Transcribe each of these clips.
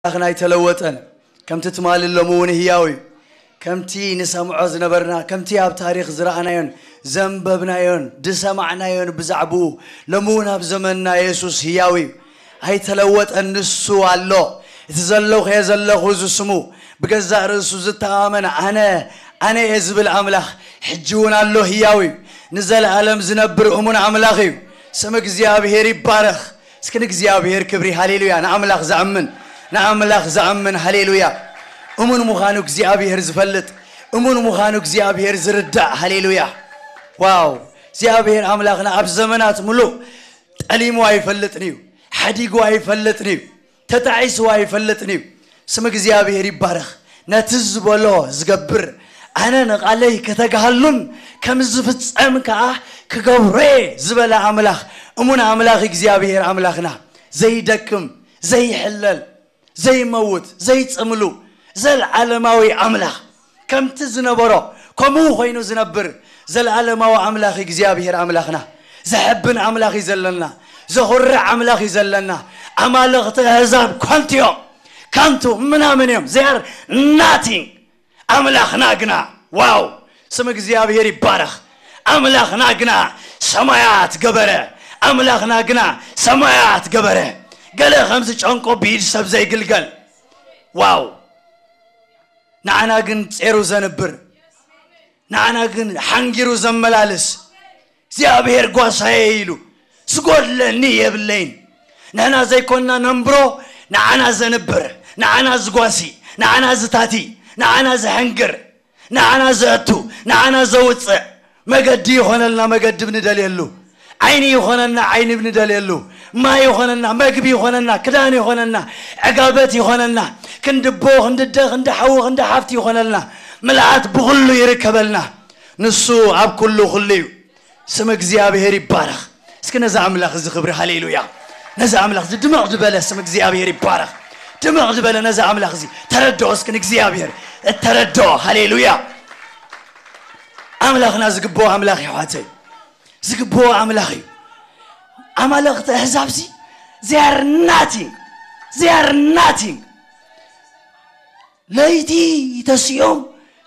ኣምላኽና ኣይተለወጠን። ከምቲ ትማሊ ሎሚ እውን ህያው እዩ። ከምቲ ንሰምዖ ዝነበርና፣ ከምቲ ኣብ ታሪኽ ዝረኣናዮን ዘንበብናዮን ዝሰማዕናዮን ብዛዕባኡ፣ ሎሚ እውን ኣብ ዘመንና የሱስ ህያው እዩ። ኣይተለወጠን፣ ንሱ ኣሎ። እቲ ዘለኹ እየ ዘለኹ ዝስሙ፣ ብገዛእ ርእሱ ዝተኣማመን ኣነ፣ ኣነ እየ ዝብል ኣምላኽ ሕጂ እውን ኣሎ፣ ህያው እዩ። ንዘለኣለም ዝነብር እሙን ኣምላኽ እዩ። ስም እግዚኣብሔር ይባረኽ። እስኪ ንእግዚኣብሔር ክብሪ፣ ሃሌሉያ። ንኣምላኽ ዝኣምን፣ ንኣምላኽ ዝኣምን፣ ሃሌሉያ። እሙን ምዃኑ እግዚኣብሔር ዝፈልጥ፣ እሙን ምዃኑ እግዚኣብሔር ዝርዳእ፣ ሃሌሉያ። ዋው! እግዚኣብሔር ኣምላኽና ኣብ ዘመናት ምሉእ ጠሊሙ ኣይፈልጥን እዩ፣ ሓዲጉ ኣይፈልጥን እዩ፣ ተጣዒስዎ ኣይፈልጥን እዩ። ስም እግዚኣብሔር ይባረኽ። ነቲ ዝበሎ ዝገብር፣ ኣነ ንቓለይ ከተግሃሉን ከም ዝፍጸም ከኣ ክገብሮ እየ ዝበለ ኣምላኽ፣ እሙን ኣምላኽ እግዚኣብሔር ኣምላኽና፣ ዘይደክም፣ ዘይሕለል፣ ዘይመውት፣ ዘይጽምሉ፣ ዘልዓለማዊ ኣምላኽ፣ ከምቲ ዝነበሮ ከምኡ ኮይኑ ዝነብር ዘልዓለማዊ ኣምላኽ እግዚኣብሔር ኣምላኽና፣ ዘሕብን ኣምላኽ እዩ ዘለና፣ ዘኹርዕ ኣምላኽ እዩ ዘለና። ኣማልኽቲ ኣህዛብ ከንቱ እዮም፣ ከንቱ ምናምን እዮም። They are nothing። ኣምላኽና ግና፣ ዋው፣ ስም እግዚኣብሔር ይባረኽ። ኣምላኽና ግና ሰማያት ገበረ። ኣምላኽና ግና ሰማያት ገበረ። ገለ ከም ዝጨንቆ ብኢድ ሰብ ዘይግልገል። ዋው! ንዓና ግን ጼሩ ዘንብር፣ ንዓና ግን ሓንጊሩ ዘመላልስ፣ እግዚኣብሔር ጓሳየ ኢሉ፣ ዝጎድለኒ የብለይን። ንሕና ዘይኮንና ነንብሮ፣ ንዓና ዘንብር፣ ንዓና ዝጓሲ፣ ንዓና ዝታቲ፣ ንዓና ዘሐንግር፣ ንዓና ዘእቱ፣ ንዓና ዘውፅእ፣ መገዲ ይኾነልና መገዲ ብንደልየሉ፣ ዓይኒ ይኾነና ዓይኒ ብንደልየሉ፣ ማይ ይኾነና፣ መግቢ ይኾነና፣ ክዳን ይኾነና፣ ዕጋበት ይኾነና፣ ክንድቦ፣ ክንድደ፣ ክንዲ ሓዉ፣ ክንዲ ሓፍቲ ይኾነልና፣ ምልኣት ብኹሉ ይርከበልና። ንሱ ኣብ ኩሉ ኩሉ እዩ። ስም እግዚኣብሔር ይባረኽ። እስኪ ነዚ ኣምላኽ እዚ ክብሪ፣ ሃሌሉያ። ነዚ ኣምላኽ እዚ ድምቕ ዝበለ ስም እግዚኣብሔር ይባረኽ። ድምቕ ዝበለ ነዚ ኣምላኽ እዚ ተረድኦ። እስኪ ንእግዚኣብሔር እተረድኦ፣ ሃሌሉያ። ኣምላኽና ዝግብኦ ኣምላኽ እዩ፣ ኣሕዋተይ። ዝግብኦ ኣምላኽ እዩ። ኣማልኽቲ ኣህዛብ ሲ፣ they are nothing። They are nothing። ለይቲ ተሲኦም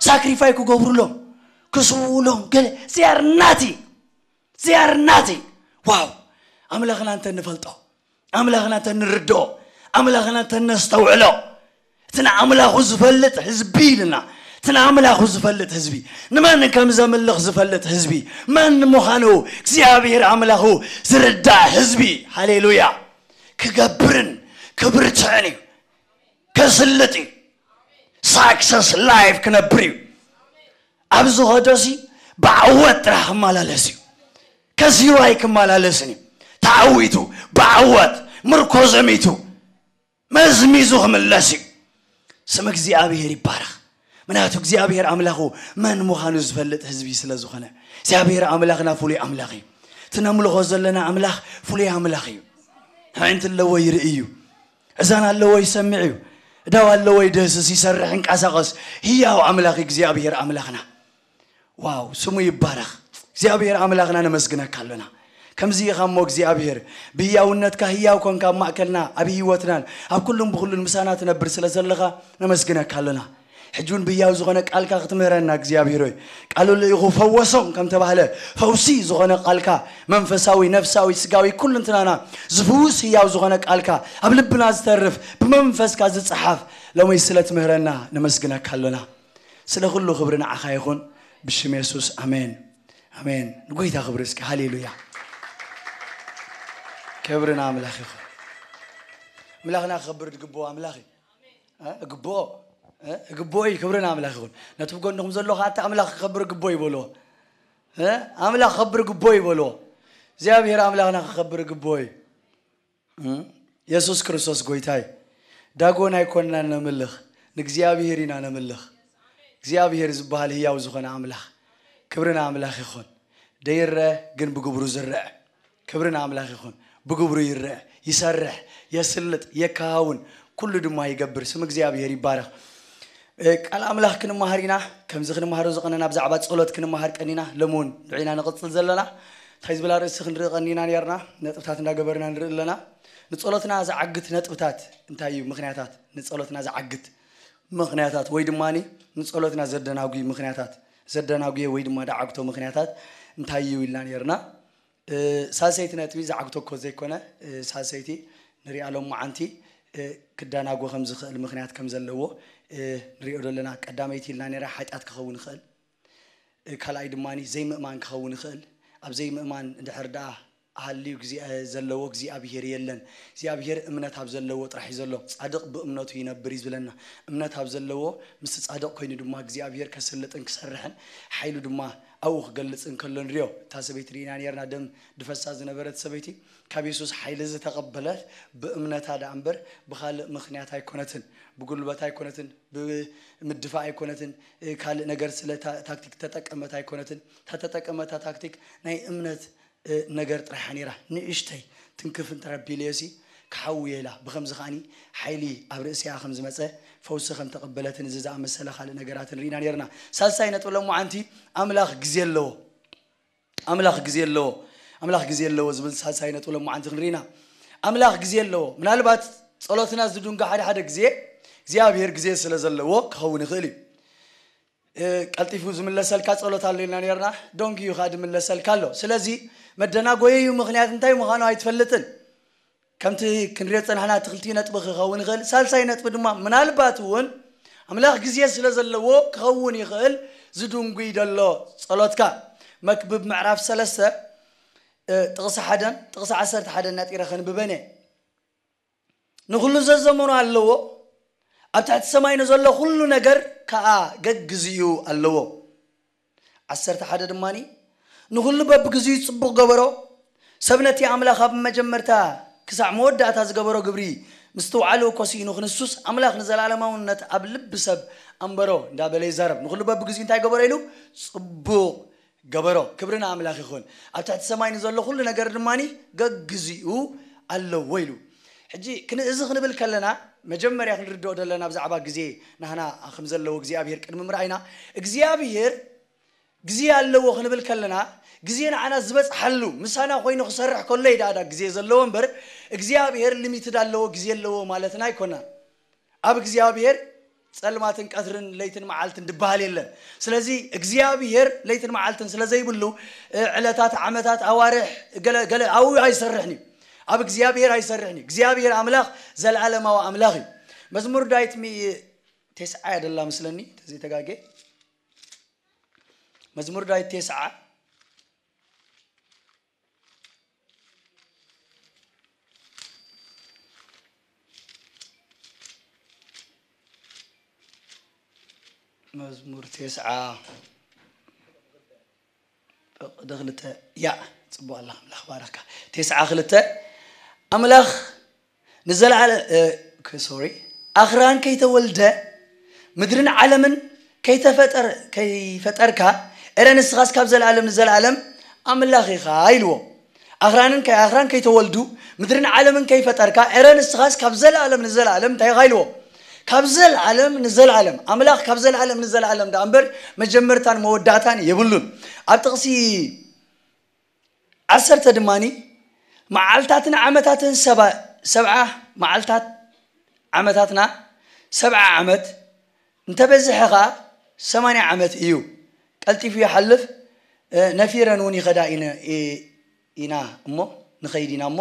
ሳክሪፋይ ክገብሩሎም፣ ክስውኡሎም፣ ገለ፣ they are nothing። They are nothing። ዋው! ኣምላኽና እንተ ንፈልጦ፣ ኣምላኽና እንተ ንርድኦ፣ ኣምላኽና እንተ ነስተውዕሎ፣ እቲ ንኣምላኹ ዝፈልጥ ህዝቢ ኢልና፣ እቲ ንኣምላኹ ዝፈልጥ ህዝቢ፣ ንመን ከም ዘምልኽ ዝፈልጥ ህዝቢ፣ መን ምዃኑ እግዚኣብሔር ኣምላኹ ዝርዳእ ህዝቢ፣ ሃሌሉያ፣ ክገብርን ክብርትዕን እዩ። ከስልጥ እዩ። ሳክሰስ ላይፍ ክነብር እዩ። ኣብ ዝኸዶሲ ብዓወት ጥራሕ ክመላለስ እዩ። ከሲሩ ኣይክመላለስን እዩ። ተዓዊቱ ብዓወት ምርኮ ዘሚቱ መዝሚዙ ክምለስ እዩ። ስም እግዚኣብሔር ይባረኽ። ምክንያቱ እግዚኣብሔር ኣምላኹ መን ምዃኑ ዝፈልጥ ህዝቢ ስለ ዝኾነ፣ እግዚኣብሔር ኣምላኽና ፍሉይ ኣምላኽ እዩ። እቲ ነምልኾ ዘለና ኣምላኽ ፍሉይ ኣምላኽ እዩ። ኣዒንቲ ኣለዎ፣ ይርኢ እዩ። እዛን ኣለዎ፣ ይሰምዕ እዩ። እዳው ኣለዎ፣ ይደህስስ፣ ይሰርሕ፣ ይንቀሳቐስ ህያው ኣምላኽ እግዚኣብሔር ኣምላኽና። ዋው፣ ስሙ ይባረኽ። እግዚኣብሔር ኣምላኽና ነመስግነካ ኣሎና። ከምዚ ኢኻ እሞ እግዚኣብሔር፣ ብህያውነትካ ህያው ኮንካ ኣብ ማእከልና፣ ኣብ ህይወትናን ኣብ ኩሉን ብኹሉን ምሳና ትነብር ስለ ዘለኻ ነመስግነካ ኣሎና። ሕጂ እውን ብህያው ዝኾነ ቃልካ ክትምህረና እግዚኣብሔር ሆይ፣ ቃሉ ልኢኹ ፈወሶም ከም ተባህለ፣ ፈውሲ ዝኾነ ቃልካ፣ መንፈሳዊ፣ ነፍሳዊ፣ ስጋዊ፣ ኩልንትናና ዝፍውስ ህያው ዝኾነ ቃልካ፣ ኣብ ልብና ዝተርፍ፣ ብመንፈስካ ዝጸሓፍ፣ ሎሚ ስለ ትምህረና ነመስግነካ ኣሎና። ስለ ኩሉ ክብሪ ንዓኻ ይኹን፣ ብሽም የሱስ፣ ኣሜን። ኣሜን። ንጎይታ ክብሪ እስኪ፣ ሃሌሉያ። ክብሪ ንኣምላኽ ይኹን። ኣምላኽና ክኸብር ዝግብኦ ኣምላኽ እዩ። እ፣ እግብኦ፣ እ፣ እግብኦ እዩ። ክብሪ ንኣምላኽ ይኹን። ነቲ ብጎንኹም ዘሎ ኸኣ፣ "ኣታ ኣምላኽ ክኸብር እግብኦ" ይበልዎ። እ፣ ኣምላኽ ክኸብር እግብኦ ይበልዎ። እግዚኣብሔር ኣምላኽና ክኸብር እግብኦ እዩ። እ፣ የሱስ ክርስቶስ ጎይታ እዩ። ዳጎን ኣይኮንናን ነምልኽ፣ ንእግዚኣብሔር ኢና ነምልኽ። እግዚኣብሔር ዝበሃል ህያው ዝኾነ ኣምላኽ። ክብሪ ንኣምላኽ ይኹን። ደይረአ ግን ብግብሩ ዝረአ። ክብሪ ንኣምላኽ ይኹን። ብግብሩ ይረአ፣ ይሰርሕ፣ የስልጥ፣ የከሃውን፣ ኩሉ ድማ ይገብር። ስም እግዚኣብሔር ይባረኽ። እ፣ ቃል ኣምላኽ ክንመሃር ኢና። ከምዚ ክንመሃሮ ዝቐነና ብዛዕባ ጸሎት ክንመሃር ቀኒና። ሎሚ እውን ንዑ ኢና ንቕጽል ዘለና። እንታይ ዝብል ኣርእስቲ ክንርኢ ቀኒና ነርና? ነጥብታት እንዳገበርና ንርኢ ኣለና። ንጸሎትና ዝዓግት ነጥብታት እንታይ እዩ? ምኽንያታት፣ ንጸሎትና ዝዓግት ምኽንያታት ወይ ድማ ንጸሎትና ዘደናጉይ ምኽንያታት፣ ዘደናጉየ ወይ ድማ ደዓግቶ ምኽንያታት እንታይ እዩ ኢልና ነርና። ሳልሰይቲ ነጥቢ ዝዓግቶ እኮ ዘይኮነ፣ ሳልሰይቲ ንሪኣ ሎም መዓንቲ ክደናጎ ከም ዝኽእል ምኽንያት ከም ዘለዎ ንሪኦ ዘለና። ቀዳመይቲ ኢልና ነራ ሓጢኣት ክኸውን ይኽእል። ካልኣይ ድማ ዘይምእማን ክኸውን ይኽእል። ኣብ ዘይምእማን እንድሕር ደኣ ሃልዩ እግዚኣብሔር የለን፣ እግዚኣብሔር የለን፣ እግዚኣብሔር እምነት ኣብ ዘለዎ ጥራሕ እዩ ዘሎ፣ ጻድቕ ብእምነቱ ይነብር እዩ ዝብለና። እምነት ኣብ ዘለዎ፣ ምስ ጻድቕ ኮይኑ ድማ እግዚኣብሔር ከስልጥን ክሰርሕን ሓይሉ ድማ ኣብኡ ክገልጽ እንከሎ ንሪኦ። እታ ሰበይቲ ርኢና ነርና፣ ደም ድፈሳ ዝነበረት ሰበይቲ ካብ የሱስ ሓይሊ ዝተቐበለት ብእምነታ ደኣ እምበር ብኻልእ ምኽንያት ኣይኮነትን፣ ብጉልበት ኣይኮነትን፣ ብምድፋእ ኣይኮነትን፣ ካልእ ነገር ስለ ታክቲክ ተጠቀመት ኣይኮነትን። እታ ተጠቀመታ ታክቲክ ናይ እምነት ነገር ጥራይ ሓኒራ። ንእሽተይ ትንክፍ እንተረቢለዮሲ ክሓውዮ ኢላ። ብኸምዚ ከዓኒ ሓይሊ ኣብ ርእሲኣ ከም ዝመጸ፣ ፈውሲ ከም ተቐበለትን እዚ ዝኣመሰለ ካልእ ነገራትን ርኢና ነርና። ሳልሳይ ነጥቢ ሎም መዓንቲ ኣምላኽ ግዜ ኣለዎ። ኣምላኽ ግዜ ኣለዎ። ኣምላኽ ግዜ ኣለዎ ዝብል ሳልሳይ ነጥቢ ሎም መዓንቲ ክንርኢና። ኣምላኽ ግዜ ኣለዎ። ምናልባት ጸሎትና ዝድንጎ ሓደ ሓደ ግዜ እግዚኣብሔር ግዜ ስለ ዘለዎ ክኸውን ይኽእል እዩ። ቀልጢፉ ዝምለሰልካ ጸሎት ኣሎ ኢልና ነርና። ዶንግ እዩ ኸዓ ዝምለሰልካ ኣሎ። ስለዚ መደናጎየዩ ምኽንያት እንታይ ምዃኑ ኣይትፈልጥን። ከምቲ ክንሪኦ ዝጸናሕና እቲ ክልቲኡ ነጥቢ ክኸውን ይኽእል። ሳልሳይ ነጥቢ ድማ ምናልባት እውን ኣምላኽ ግዜ ስለ ዘለዎ ክኸውን ይኽእል ዝድንጉይ ዘሎ ጸሎትካ። መክብብ ምዕራፍ ሰለስተ ጥቕሲ ሓደን ጥቕሲ ዓሰርተ ሓደን ነጢረ ከንብበን እየ። ንኹሉ ዘዘመኖ ኣለዎ፣ ኣብ ትሕቲ ሰማይ ንዘሎ ኩሉ ነገር ከኣ ገግዜኡ ኣለዎ። ዓሰርተ ሓደ ድማኒ ንኹሉ በብግዜኡ ጽቡቕ ገበሮ። ሰብ ነቲ ኣምላኽ ኣብ መጀመርታ ክሳዕ መወዳእታ ዝገበሮ ግብሪ ምስትውዓሉ እኮ ስኢኑ ክንሱስ ኣምላኽ ንዘላለማውነት ኣብ ልቢ ሰብ ኣንበሮ እንዳበለ ይዛረብ። ንኹሉ በብግዜኡ እንታይ ገበሮ ኢሉ? ጽቡቕ ገበሮ። ክብሪ ንኣምላኽ ይኹን። ኣብ ትሕቲ ሰማይ ንዘሎ ኩሉ ነገር ድማኒ ገግዚኡ ኣለዎ ኢሉ። ሕጂ ክን-፣ እዚ ክንብል ከለና መጀመርያ ክንርድኦ ዘለና ብዛዕባ ግዜ ናህና ከም ዘለዎ እግዚኣብሔር ቅድሚ ምርኣይና፣ እግዚኣብሔር ግዜ ኣለዎ ክንብል ከለና፣ ግዜ ንዓና ዝበጽሓሉ ምሳና ኮይኑ ክሰርሕ ከሎ እዩ ደኣ ግዜ ዘለዎ እምበር፣ እግዚኣብሔር ሊሚትድ ኣለዎ፣ ግዜ ኣለዎ ማለትና ኣይኮናን። ኣብ እግዚኣብሔር ጸልማትን ቀትርን ለይትን መዓልትን ድበሃል የለን። ስለዚ እግዚኣብሔር ለይትን መዓልትን ስለ ዘይብሉ፣ እ፣ ዕለታት፣ ዓመታት፣ ኣዋርሕ፣ ገለ፣ ገለ ኣብኡ ኣይሰርሕን እዩ። ኣብ እግዚኣብሔር ኣይሰርሕን እዩ። እግዚኣብሔር ኣምላኽ ዘለዓለማዊ ኣምላኽ እዩ። መዝሙር ዳዊት ሚ-፣ ቴስዓ እያ ደላ ምስለኒ፣ ተዘይተጋጌ። መዝሙር ዳዊት ቴስዓ። መዝሙር ቴስዓ ፍቕዲ ክልተ። ያ፣ ጽቡቕ ኣላ፣ ኣምላኽ ባረካ። ቴስዓ ክልተ፣ ኣምላኽ ንዘለዓለ-፣ እ፣ ክ-፣ ሶሪ፣ ኣኽራን ከይተወልደ ምድርን ዓለምን ከይተፈጠር-፣ ከይፈጠርካ፣ ኤረ ንስኻስ ካብ ዘለዓለም ንዘለዓለም ኣምላኽ ኢኻ ኢልዎ። ኣኽራንን ከ-፣ ኣኽራን ከይተወልዱ ምድርን ዓለምን ከይፈጠርካ፣ ኤረ ንስኻስ ካብ ዘለዓለም ንዘለዓለም እንታይ ኢኻ ኢልዎ። ካብ ዘለዓለም ንዘለዓለም፣ ኣምላኽ ካብ ዘለዓለም ንዘለዓለም ደኣ እምበር መጀመርታን መወዳእታን የብሉን። ኣብ ጥቕሲ ዓሰርተ ድማኒ፣ መዓልታትን ዓመታትን ሰባ-፣ ሰብዓ መዓልታት፣ ዓመታትና ሰብዓ ዓመት፣ እንተበዝሐ ኸኣ ሰማንያ ዓመት እዩ። ቀልጢፉ ይሓልፍ፣ እ፣ ነፊረን እውን ይኸዳ ኢነ-፣ ኢ-፣ ኢና እሞ፣ ንኸይድ ኢና እሞ፣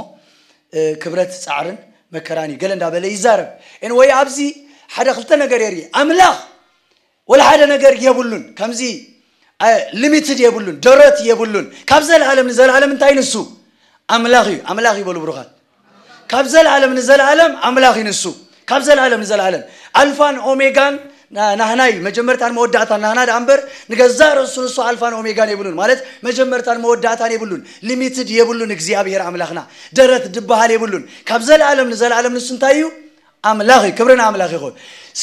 እ፣ ክብረት ጻዕርን መከራን እዩ። ገለ እንዳበለ ይዛረብ። ኤንወይ ኣብዚ ሓደ ክልተ ነገር የርኢ። ኣምላኽ ወላ ሓደ ነገር የብሉን። ከምዚ፣ እ፣ ሊሚትድ የብሉን፣ ደረት የብሉን። ካብ ዘለዓለም ንዘለዓለም እንታይ ንሱ? ኣምላኽ እዩ። ኣምላኽ ይበሉ ብሩኻት። ካብ ዘለዓለም ንዘለዓለም ኣምላኽ እዩ ንሱ። ካብ ዘለዓለም ንዘለዓለም። ኣልፋን ኦሜጋን ና-፣ ናህና እዩ። መጀመርታን መወዳእታን ናህና ደኣ እምበር ንገዛእ ርእሱ ንሱ ኣልፋን ኦሜጋን የብሉን። ማለት መጀመርታን መወዳእታን የብሉን። ሊሚትድ የብሉን። እግዚኣብሔር ኣምላኽና ደረት ድበሃል የብሉን። ካብ ዘለዓለም ንዘለዓለም ንሱ እንታይ እዩ? ኣምላኽ እዩ። ክብሪ ንኣምላኽ ይኹን።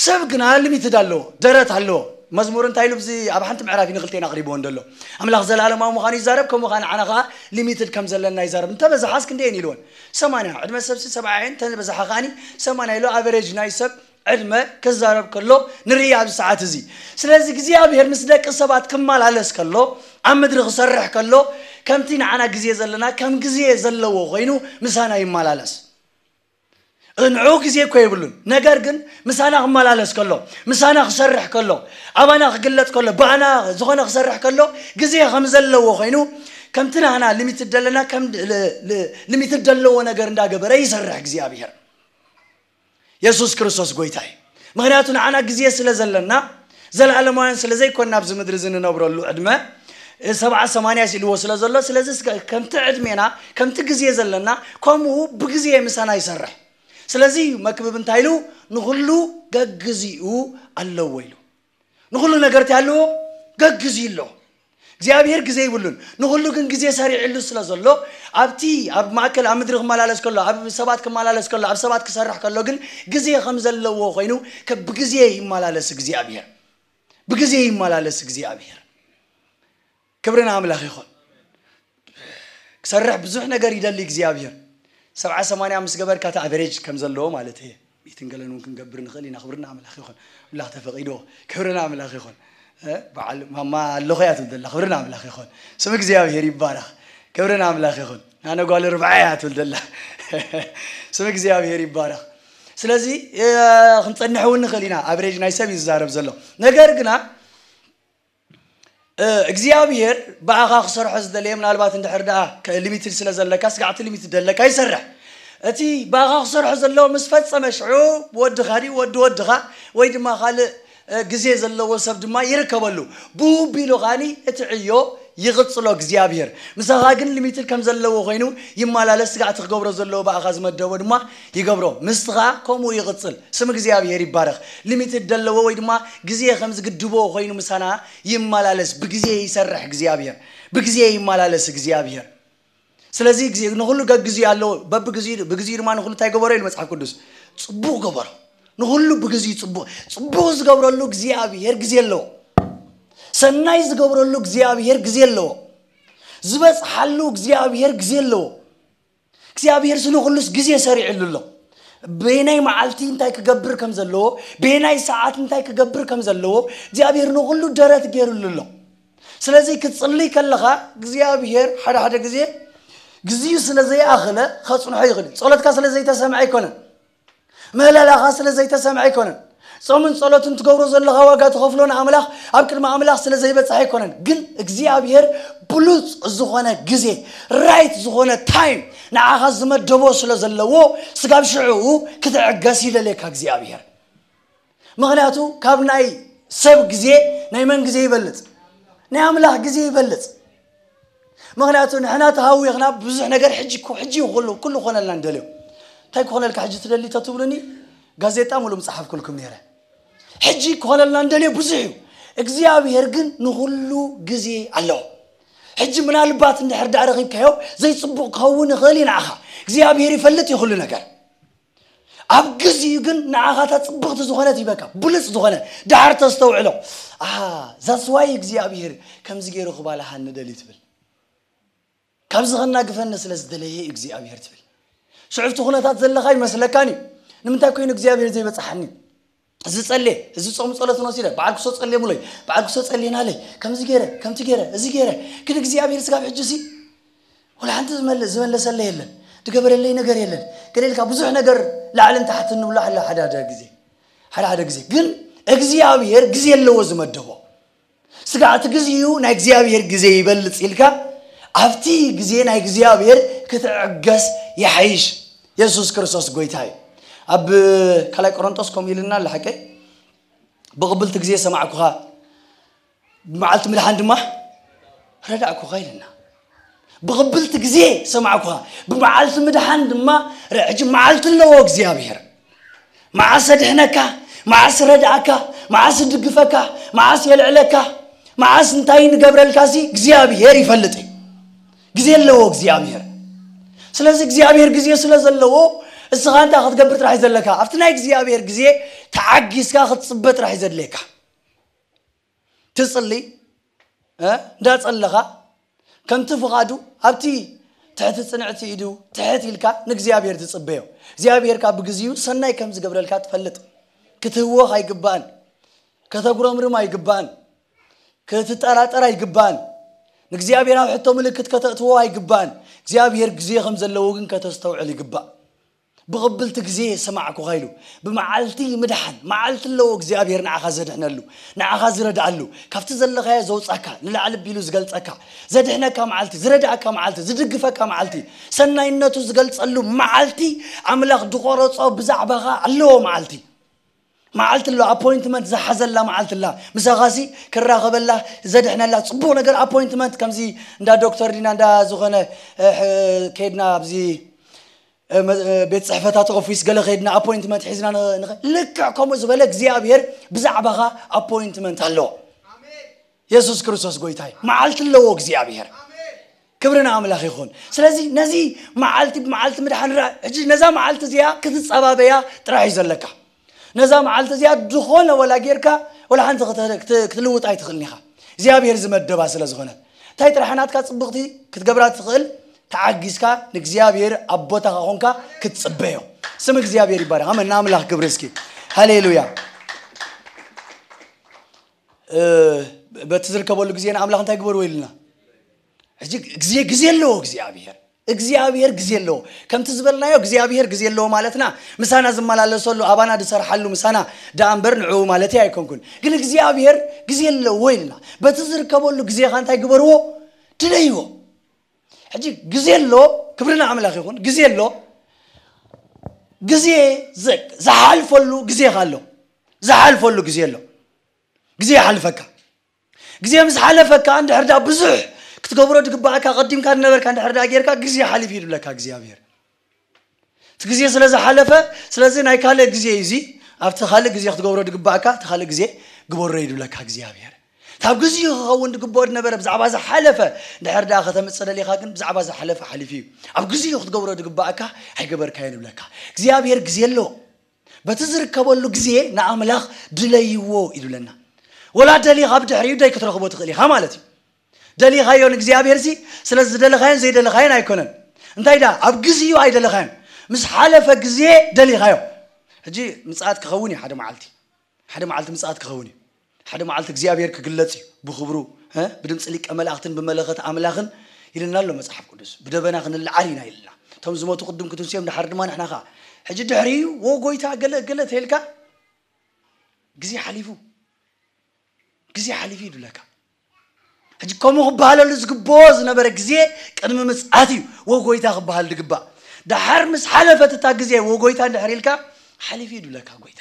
ሰብ ግና ሊሚትድ ኣለዎ፣ ደረት ኣለዎ። መዝሙር እንታይ ኢሉ ብዚ ኣብ ሓንቲ ምዕራፍ እዩ ንክልቴና ኣቕሪብዎ እንደሎ። ኣምላኽ ዘለዓለማዊ ምዃኑ ይዛረብ፣ ከምኡ ኸዓ ንዓና ኸዓ ሊሚትድ ከም ዘለና ይዛረብ። እንተበዝሓስ ክንደየን ኢልወን? ሰማንያ። ዕድመ ሰብሲ ሰብዓ እየን፣ እንተበዝሓ ኸዓኒ ሰማንያ ኢሉ ኣቨሬጅ ናይ ሰብ ዕድመ ክዛረብ ከሎ ንርኢ ኣብዚ ሰዓት እዚ። ስለዚ እግዚኣብሔር ምስ ደቂ ሰባት ክመላለስ ከሎ፣ ኣብ ምድሪ ክሰርሕ ከሎ፣ ከምቲ ንዓና ግዜ ዘለና ከም ግዜ ዘለዎ ኮይኑ ምሳና ይመላለስ። ንዑ ግዜ እኮ የብሉን። ነገር ግን ምሳና ክመላለስ ከሎ፣ ምሳና ክሰርሕ ከሎ፣ ኣባና ክግለጥ ከሎ፣ ብኣና ዝኾነ ክሰርሕ ከሎ ግዜ ከም ዘለዎ ኮይኑ፣ ከምቲ ናህና ሊሚትድ ደለና ከም ሊሚትድ ደለዎ ነገር እንዳገበረ ይሰርሕ እግዚኣብሔር። የሱስ ክርስቶስ ጎይታ እዩ። ምክንያቱ ንዓና ግዜ ስለ ዘለና፣ ዘለኣለማውያን ስለ ዘይኮንና ኣብዚ ምድሪ እዚ ንነብረሉ ዕድመ ሰብዓ ሰማንያ ኢልዎ ስለ ዘሎ፣ ስለዚ እስከ ከምቲ ዕድሜና ከምቲ ግዜ ዘለና ከምኡ ብግዜ ምሳና ይሰርሕ። ስለዚ እዩ መክብብ እንታይ ኢሉ? ንኹሉ ገግዚኡ ኣለዎ ኢሉ። ንኹሉ ነገር እንታይ ኣለዎ? ገግዚኡ ኣሎ። እግዚኣብሔር ግዜ ይብሉን ንኹሉ ግን ግዜ ሰሪዕሉ ስለ ዘሎ፣ ኣብቲ ኣብ ማእከል ኣብ ምድሪ ክመላለስ ከሎ፣ ኣብ ሰባት ክመላለስ ከሎ፣ ኣብ ሰባት ክሰርሕ ከሎ ግን ግዜ ከም ዘለዎ ኮይኑ ከ- ብግዜ ይመላለስ እግዚኣብሔር። ብግዜ ይመላለስ እግዚኣብሔር። ክብሪ ንኣምላኽ ይኹን። ክሰርሕ ብዙሕ ነገር ይደሊ እግዚኣብሔር። ሰብዓ ሰማንያ ምስ ገበርካ እቲ ኣቨሬጅ ከም ዘለዎ ማለት እየ። ሚትን ገለን እውን ክንገብር ንኽእል ኢና። ክብሪ ንኣምላኽ ይኹን። ኣምላኽ ተፈቒዶ። ክብሪ ንኣምላኽ ይኹን። እ፣ በዓል ማማ ኣለኹ እያ ትብል ዘላ። ክብሪ ንኣምላኽ ይኹን። ስም እግዚኣብሔር ይባረኽ። ክብሪ ንኣምላኽ ይኹን። ኣነ ጓል ርብዓ እያ ትብል ዘላ። ስም እግዚኣብሔር ይባረኽ። ስለዚ እ፣ ክንጸንሕ እውን ንኽእል ኢና። ኣቨሬጅ ናይ ሰብ እዩ ዝዛረብ ዘሎ። ነገር ግና እግዚኣብሔር ብኣኻ ክሰርሖ ዝደለየ ምናልባት እንድሕር ደኣ ሊሚትድ ስለ ዘለካ ስጋዕቲ ሊሚትድ ደለካ ይሰርሕ። እቲ ብኣኻ ክሰርሖ ዘለዎ ምስ ፈጸመ ሽዑ ወድኻ ድዩ ወዲ ወድኻ ወይ ድማ ካልእ ግዜ ዘለዎ ሰብ ድማ ይርከበሉ። ብኡ ቢሉ ኻኒ እቲ ዕዮ ይቕጽሎ እግዚኣብሔር። ምሳኻ ግን ሊሚትድ ከም ዘለዎ ኮይኑ ይመላለስ። ስጋዕቲ ክገብሮ ዘለዎ ብኣኻ ዝመደቦ ድማ ይገብሮ። ምስኻ ከምኡ ይቕጽል። ስም እግዚኣብሔር ይባረኽ። ሊሚትድ ደለዎ ወይ ድማ ግዜ ከም ዝግድቦ ኮይኑ ምሳና ይመላለስ። ብግዜ ይሰርሕ እግዚኣብሔር። ብግዜ ይመላለስ እግዚኣብሔር። ስለዚ ግዜ ንኹሉ ገግዚኡ ኣለዎ። በብግዚኡ ብግዚኡ ድማ ንኹሉ እንታይ ገበሮ ኢሉ መጽሓፍ ቅዱስ? ጽቡቕ ገበሮ። ንኹሉ ብግዚኡ ጽቡቕ ጽቡቕ ዝገብረሉ እግዚኣብሔር ግዜ ኣለዎ። ሰናይ ዝገብረሉ እግዚኣብሔር ግዜ ኣለዎ። ዝበጽሓሉ እግዚኣብሔር ግዜ ኣለዎ። እግዚኣብሔር ስለ ኩሉስ ግዜ ሰሪዕሉ ኣሎ። በየናይ መዓልቲ እንታይ ክገብር ከም ዘለዎ፣ በየናይ ሰዓት እንታይ ክገብር ከም ዘለዎ እግዚኣብሔር ንኹሉ ደረት ገይሩሉ ኣሎ። ስለዚ ክትጽልይ ከለኻ እግዚኣብሔር ሓደ ሓደ ግዜ ግዜኡ ስለ ዘይኣኸለ ከጽንሖ ይኽእል እዩ። ጸሎትካ ስለ ዘይተሰምዐ ኣይኮነን። ምህለላኻ ስለ ዘይተሰምዐ ኣይኮነን። ጾምን ጸሎትን ትገብሮ ዘለኻ ዋጋ ትኸፍሎ ንኣምላኽ ኣብ ቅድሚ ኣምላኽ ስለ ዘይበጽሕ ኣይኮነን። ግን እግዚኣብሔር ብሉጽ ዝኾነ ግዜ፣ ራይት ዝኾነ ታይም ንዓኻ ዝመደቦ ስለ ዘለዎ ስጋብ ሽዕኡ ክትዕገስ ይደልየካ እግዚኣብሔር። ምኽንያቱ ካብ ናይ ሰብ ግዜ ናይ መን ግዜ ይበልጽ? ናይ ኣምላኽ ግዜ ይበልጽ። ምኽንያቱ ንሕና ተሃዊኽና ብዙሕ ነገር ሕጂ እኮ- ሕጂ እዩ ኩሉ ኩሉ ክኾነልና ንደልዮ። እንታይ ክኾነልካ ሕጂ ትደሊ ተትብሉኒ ጋዜጣ ሙሉ ምጽሓፍኩልኩም ነይረ። ሕጂ ክኾነልና ንደልዮ ብዙሕ እዩ። እግዚኣብሔር ግን ንኹሉ ግዜ ኣለዎ። ሕጂ ምናልባት እንድሕር ዳኣ ረኺብካዮ ዘይጽቡቕ ክኸውን ይኽእል እዩ ንዓኻ። እግዚኣብሔር ይፈልጥ እዩ ኩሉ ነገር። ኣብ ግዜኡ ግን ንዓኻ እታ ጽብቕቲ ዝኾነት ይበካ ብሉጽ ዝኾነ ዳሓር ተስተውዕሎ። ኣሃ ዛስዋይ እግዚኣብሔር ከምዚ ገይሩ ክባልሃኒ ደልዩ ትብል። ካብዚ ከናግፈኒ ስለ ዝደለየ እዩ እግዚኣብሔር ትብል። ሽዑ እቲ ኩነታት ዘለኻ ይመስለካን እዩ። ንምንታይ ኮይኑ እግዚኣብሔር ዘይበጽሓኒ? እዚ ጸልየ እዚ ጾም ጸሎትን ወሲደ በዓል ክሶ ጸልየሙለይ በዓል ክሶ ጸልየናለይ ከምዚ ገይረ ከምቲ ገይረ እዚ ገይረ ግን እግዚኣብሔር ስጋብ ሕጂ ሲ ወላ ሓንቲ ዝመለ- ዝመለሰለይ የለን፣ ዝገበረለይ ነገር የለን። ገለ ኢልካ ብዙሕ ነገር ላዕልን ታሕትን ንብሎ ኣላ ሓደ ሓደ ግዜ ሓደ ሓደ ግዜ ግን እግዚኣብሔር ግዜ ኣለዎ ዝመደቦ። ስጋዕ እቲ ግዜኡ ናይ እግዚኣብሔር ግዜ ይበልጽ ኢልካ ኣብቲ ግዜ ናይ እግዚኣብሔር ክትዕገስ ይሓይሽ። የሱስ ክርስቶስ ጎይታ እዩ። ኣብ ካልኣይ ቆሮንጦስ ከምኡ ኢልና ኣለ ሓቀይ ብቕብልቲ ግዜ ሰማዕኩኻ ብመዓልቲ ምድሓን ድማ ረዳእኩኻ ኢልና። ብቕብልቲ ግዜ ሰማዕኩኻ ብመዓልቲ ምድሓን ድማ ረ- ሕጂ መዓልቲ ኣለዎ እግዚኣብሔር። መዓስ ኣድሕነካ፣ መዓስ ረድኣካ፣ መዓስ ድግፈካ፣ መዓስ የልዕለካ፣ መዓስ እንታይ ንገብረልካ ሲ እግዚኣብሔር ይፈልጥ እዩ። ግዜ ኣለዎ እግዚኣብሔር። ስለዚ እግዚኣብሔር ግዜ ስለ ዘለዎ እስኻ እንታይ ክትገብር ጥራሕ እዩ ዘለካ ኣብቲ ናይ እግዚኣብሔር ግዜ ተዓጊስካ ክትፅበ ጥራሕ እዩ ዘድልየካ። ትጽሊ እንዳጸለኻ ከምቲ ፍቓዱ ኣብቲ ትሕቲ ጽንዕቲ ኢዱ ትሕት ኢልካ ንእግዚኣብሔር ትጽበዮ። እግዚኣብሔር ካብ ብግዚኡ ሰናይ ከም ዝገብረልካ ትፈልጥ። ክትህወኽ ኣይግባእን። ከተጉረምርም ኣይግባእን። ክትጠራጠር ኣይግባእን። ንእግዚኣብሔር ኣብ ሕቶ ምልክት ከተእትዎ ኣይግባእን። እግዚኣብሔር ግዜ ከም ዘለዎ ግን ከተስተውዕል ይግባእ። ብቕብልቲ ግዜ ሰማዕኩኻ ኢሉ። ብመዓልቲ ምድሓን፣ መዓልቲ ኣለዎ እግዚኣብሔር ንዓኻ ዘድሕነሉ፣ ንዓኻ ዝረድኣሉ፣ ካብቲ ዘለኻዮ ዘውጻካ፣ ንላዕሊ ቢሉ ዝገልጸካ፣ ዘድሕነካ መዓልቲ፣ ዝረድኣካ መዓልቲ፣ ዝድግፈካ መዓልቲ፣ ሰናይነቱ ዝገልጸሉ መዓልቲ ኣምላኽ ዝቆረጾ ብዛዕባኻ ኣለዎ መዓልቲ። መዓልቲ ኣሎ ኣፖይንትመንት ዝሓዘላ መዓልቲ ኣላ። ምሳኻሲ ክራኸበላ ዘድሕነላ ጽቡቕ ነገር ኣፖይንትመንት ከምዚ እንዳ ዶክተር ዲና እንዳ ዝኾነ ከድና ኣብዚ ቤት ጽሕፈታት ኦፊስ ገለ ከድና ኣፖይንትመንት ሒዝና ልክዕ ከምኡ ዝበለ እግዚኣብሔር ብዛዕባኻ ኣፖይንትመንት ኣለዎ። የሱስ ክርስቶስ ጎይታይ መዓልቲ ኣለዎ እግዚኣብሔር። ክብሪ ንኣምላኽ ይኹን። ስለዚ ነዚ መዓልቲ ብመዓልቲ ምድሓን ሕጂ ነዛ መዓልቲ እዚኣ ክትጸባበያ ጥራሕ እዩ ዘለካ። ነዛ መዓልቲ እዚኣ ዝኾነ ወላ ጌርካ ወላ ሓንቲ ክትልውጥ ኣይትኽእልን ኢኻ። እግዚኣብሔር ዝመደባ ስለ ዝኾነት እንታይ ጥራሕ ናትካ ጽብቕቲ ክትገብራ ትኽእል? ተዓጊዝካ ንእግዚኣብሔር ኣብ ቦታኻ ኾንካ ክትጽበዮ። ስም እግዚኣብሔር ይባረክ። ኣመን። ንኣምላኽ ክብሪ እስኪ። ሃሌሉያ። በቲ ዝርከበሉ ግዜ ንኣምላኽ እንታይ ግበርዎ ኢልና? ሕጂ ግዜ ግዜ ኣለዎ እግዚኣብሔር። እግዚኣብሔር ግዜ ኣለዎ። ከምቲ ዝበልናዮ እግዚኣብሔር ግዜ ኣለዎ ማለትና ምሳና ዝመላለሰሉ ኣባና ዝሰርሓሉ ምሳና ደኣ እምበር ንዕኡ ማለት ኣይኮንኩን። ግን እግዚኣብሔር ግዜ ኣለዎ ኢልና በቲ ዝርከበሉ ግዜኻ እንታይ ግበርዎ? ድለይዎ። ሕጂ ግዜ ኣሎ። ክብሪ ንኣምላኽ ይኹን። ግዜ ኣሎ። ግዜ ዝሓልፈሉ ግዜኻ ኣሎ። ዝሓልፈሉ ግዜ ኣሎ። ግዜ ይሓልፈካ። ግዜ ምስ ሓለፈካ እንድሕር ዳ ብዙሕ ክትገብሮ ዝግባእካ ቀዲምካ ዝነበርካ እንድሕር ዳ ጌርካ ግዜ ሓሊፉ እዩ ዝብለካ እግዚኣብሔር። እቲ ግዜ ስለ ዝሓለፈ ስለዚ ናይ ካልእ ግዜ እዩ እዚ። ኣብቲ ካልእ ግዜ ክትገብሮ ዝግባእካ እቲ ካልእ ግዜ ግበሮ እዩ ዝብለካ እግዚኣብሔር። ካብ ግዜኡ ክኸውን ዝግብኦ ዝነበረ ብዛዕባ ዝሓለፈ እንድሕር ዳ ከተምፅእ ደሊኻ ግን ብዛዕባ ዝሓለፈ ሓሊፉ እዩ። ኣብ ግዜኡ ክትገብሮ ዝግባእካ ኣይገበርካዮን ይብለካ እግዚኣብሔር። ግዜ ኣለዎ። በቲ ዝርከበሉ ግዜ ንኣምላኽ ድለይዎ ይብለና። ወላ ደሊኻ ብድሕሪኡ ደይ ክትረኽቦ ትኽእል ኢኻ ማለት እዩ። ደሊኻዮ ንእግዚኣብሔር ሲ ስለ ዝደለኻዮን ዘይደለኻዮን ኣይኮነን። እንታይ ዳ ኣብ ግዜኡ ኣይደለኻዮን። ምስ ሓለፈ ግዜ ደሊኻዮ። ሕጂ ምጽኣት ክኸውን እዩ ሓደ መዓልቲ። ሓደ መዓልቲ ምጽኣት ክኸውን እዩ። ሓደ መዓልቲ እግዚኣብሔር ክግለጽ እዩ ብኽብሩ። ብድምፂ ሊቀ መላእኽትን ብመለኸት ኣምላኽን ይልና ኣሎ መጽሓፍ ቅዱስ። ብደበና ክንለዓል ኢና ይልና። እቶም ዝሞቱ ቅድም ክትንስዮም ድሓር ድማ ንሕና ኸዓ ሕጂ ድሕሪ ወ ጎይታ ገለ ገለ ተይልካ ግዜ ሓሊፉ። ግዜ ሓሊፉ ይድለካ። ሕጂ ከምኡ ክበሃለሉ ዝግብኦ ዝነበረ ግዜ ቅድሚ ምጽኣት እዩ ወ ጎይታ ክበሃል ዝግባእ። ድሓር ምስ ሓለፈት እታ ግዜ ወ ጎይታ እንድሕር ኢልካ ሓሊፉ ይድለካ ጎይታ።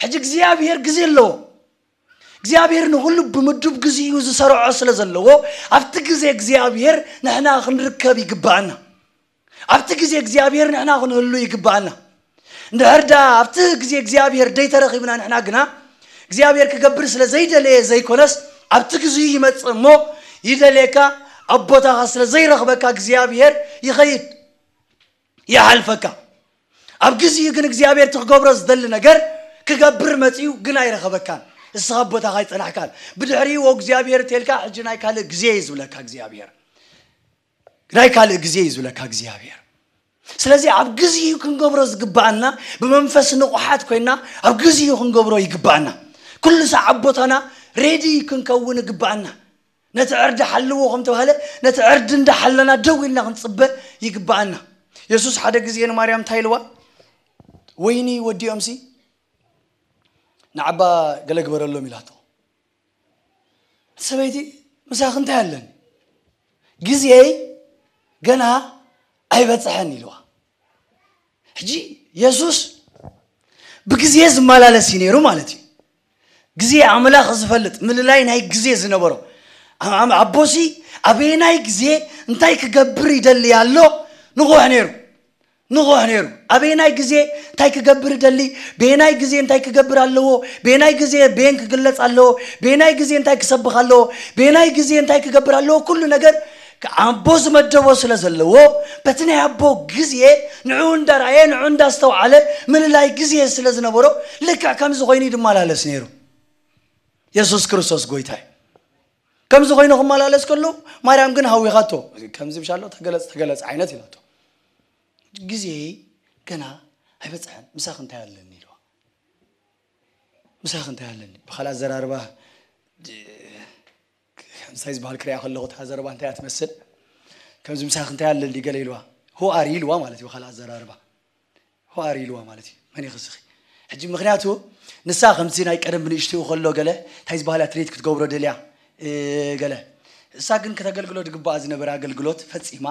ሕጂ እግዚኣብሔር ግዜ ኣለዎ። እግዚኣብሔር ንኹሉ ብምዱብ ግዜኡ ዝሰርዖ ስለ ዘለዎ ኣብቲ ግዜ እግዚኣብሔር ንሕና ክንርከብ ይግባኣና። ኣብቲ ግዜ እግዚኣብሔር ንሕና ክንህሉ ይግባኣና። እንድሕር ዳ ኣብቲ ግዜ እግዚኣብሔር ደይተረኺብና ንሕና ግና እግዚኣብሔር ክገብር ስለ ዘይደለየ ዘይኮነስ ኣብቲ ግዜኡ ይመጽእ እሞ ይደልየካ ኣብ ቦታኻ ስለ ዘይረኽበካ እግዚኣብሔር ይኸይድ። ይሓልፈካ። ኣብ ግዜኡ ግን እግዚኣብሔር እቲ ክገብሮ ዝደሊ ነገር ክገብር መጺኡ ግን ኣይረኸበካን። እስኻ ኣብ ቦታኻ ኣይጸናሕካን። ብድሕሪኡ ወ እግዚኣብሔር እተልካ ሕጂ ናይ ካልእ ግዜ እዩ ዝብለካ እግዚኣብሔር። ናይ ካልእ ግዜ እዩ ዝብለካ እግዚኣብሔር። ስለዚ ኣብ ግዜኡ ክንገብሮ ዝግባኣና ብመንፈስ ንቑሓት ኮይና ኣብ ግዜኡ ክንገብሮ ይግባኣና። ኩሉ ሰዓብ ቦታና ሬዲ ክንከውን ይግባኣና። ነቲ ዕርዲ ሓልዎ ከም ተባህለ ነቲ ዕርዲ እንዳሓለና ደው ኢልና ክንጽበ ይግባኣና። የሱስ ሓደ ግዜ ንማርያም እንታይ ኢልዋ? ወይኒ ወዲኦምሲ ንዓባ ገለ ግበረሎም ኢላቶ። እቲ ሰበይቲ ምሳኺ እንታይ ኣለኒ? ግዜይ ገና ኣይበጽሐን ኢልዋ። ሕጂ የሱስ ብግዜ ዝመላለስ እዩ ነይሩ ማለት እዩ። ግዜ ኣምላኽ ዝፈልጥ ምልላይ ናይ ግዜ ዝነበሮ ኣቦሲ ኣበየናይ ግዜ እንታይ ክገብር ይደሊ ኣሎ ንቑሕ ነይሩ። ንቑሕ ነይሩ። ኣበየናይ ግዜ እንታይ ክገብር ይደሊ፣ በየናይ ግዜ እንታይ ክገብር ኣለዎ፣ በየናይ ግዜ በየን ክግለጽ ኣለዎ፣ በየናይ ግዜ እንታይ ክሰብኽ ኣለዎ፣ በየናይ ግዜ እንታይ ክገብር ኣለዎ፣ ኩሉ ነገር ኣቦ ዝመደቦ ስለ ዘለዎ በቲ ናይ ኣቦ ግዜ ንዑ እንዳረኣየ ንዑ እንዳስተውዓለ ምልላይ ግዜ ስለ ዝነበሮ ልክዕ ከምዚ ኮይኑ ይድመላለስ ነይሩ። የሱስ ክርስቶስ ጎይታ እዩ። ከምዚ ኮይኑ ክመላለስ ከሎ ማርያም ግን ሃዊኻቶ። ከምዚ ብሻሎ ተገለጽ ተገለጽ ዓይነት ኢላቶ። ግዜ ገና ኣይበጽሐን ምሳኺ እንታይ ኣለኒ ኢልዋ። ምሳኺ እንታይ ኣለኒ ብኻልእ ኣዘራርባ እንታይ ዝበሃል ክሪኣ ከለኹ እታ ዘረባ እንታይ እያ ትመስል? ከምዚ ምሳኺ እንታይ ኣለኒ ገለ ኢልዋ። Who are you ኢልዋ ማለት እዩ ብኻልእ ኣዘራርባ። ዋር ኢልዋ ማለት እዩ። መን ይኽስኺ? ሕጂ ምኽንያቱ ንሳ ከምዚ ናይ ቀደም ብንእሽትኡ ከሎ ገለ እንታይ ዝበሃላ ትርኢት ክትገብሮ ደልያ፣ እ፣ ገለ እሳ ግን ከተገልግሎ ድግባኣ ዝነበረ ኣገልግሎት ፈጺማ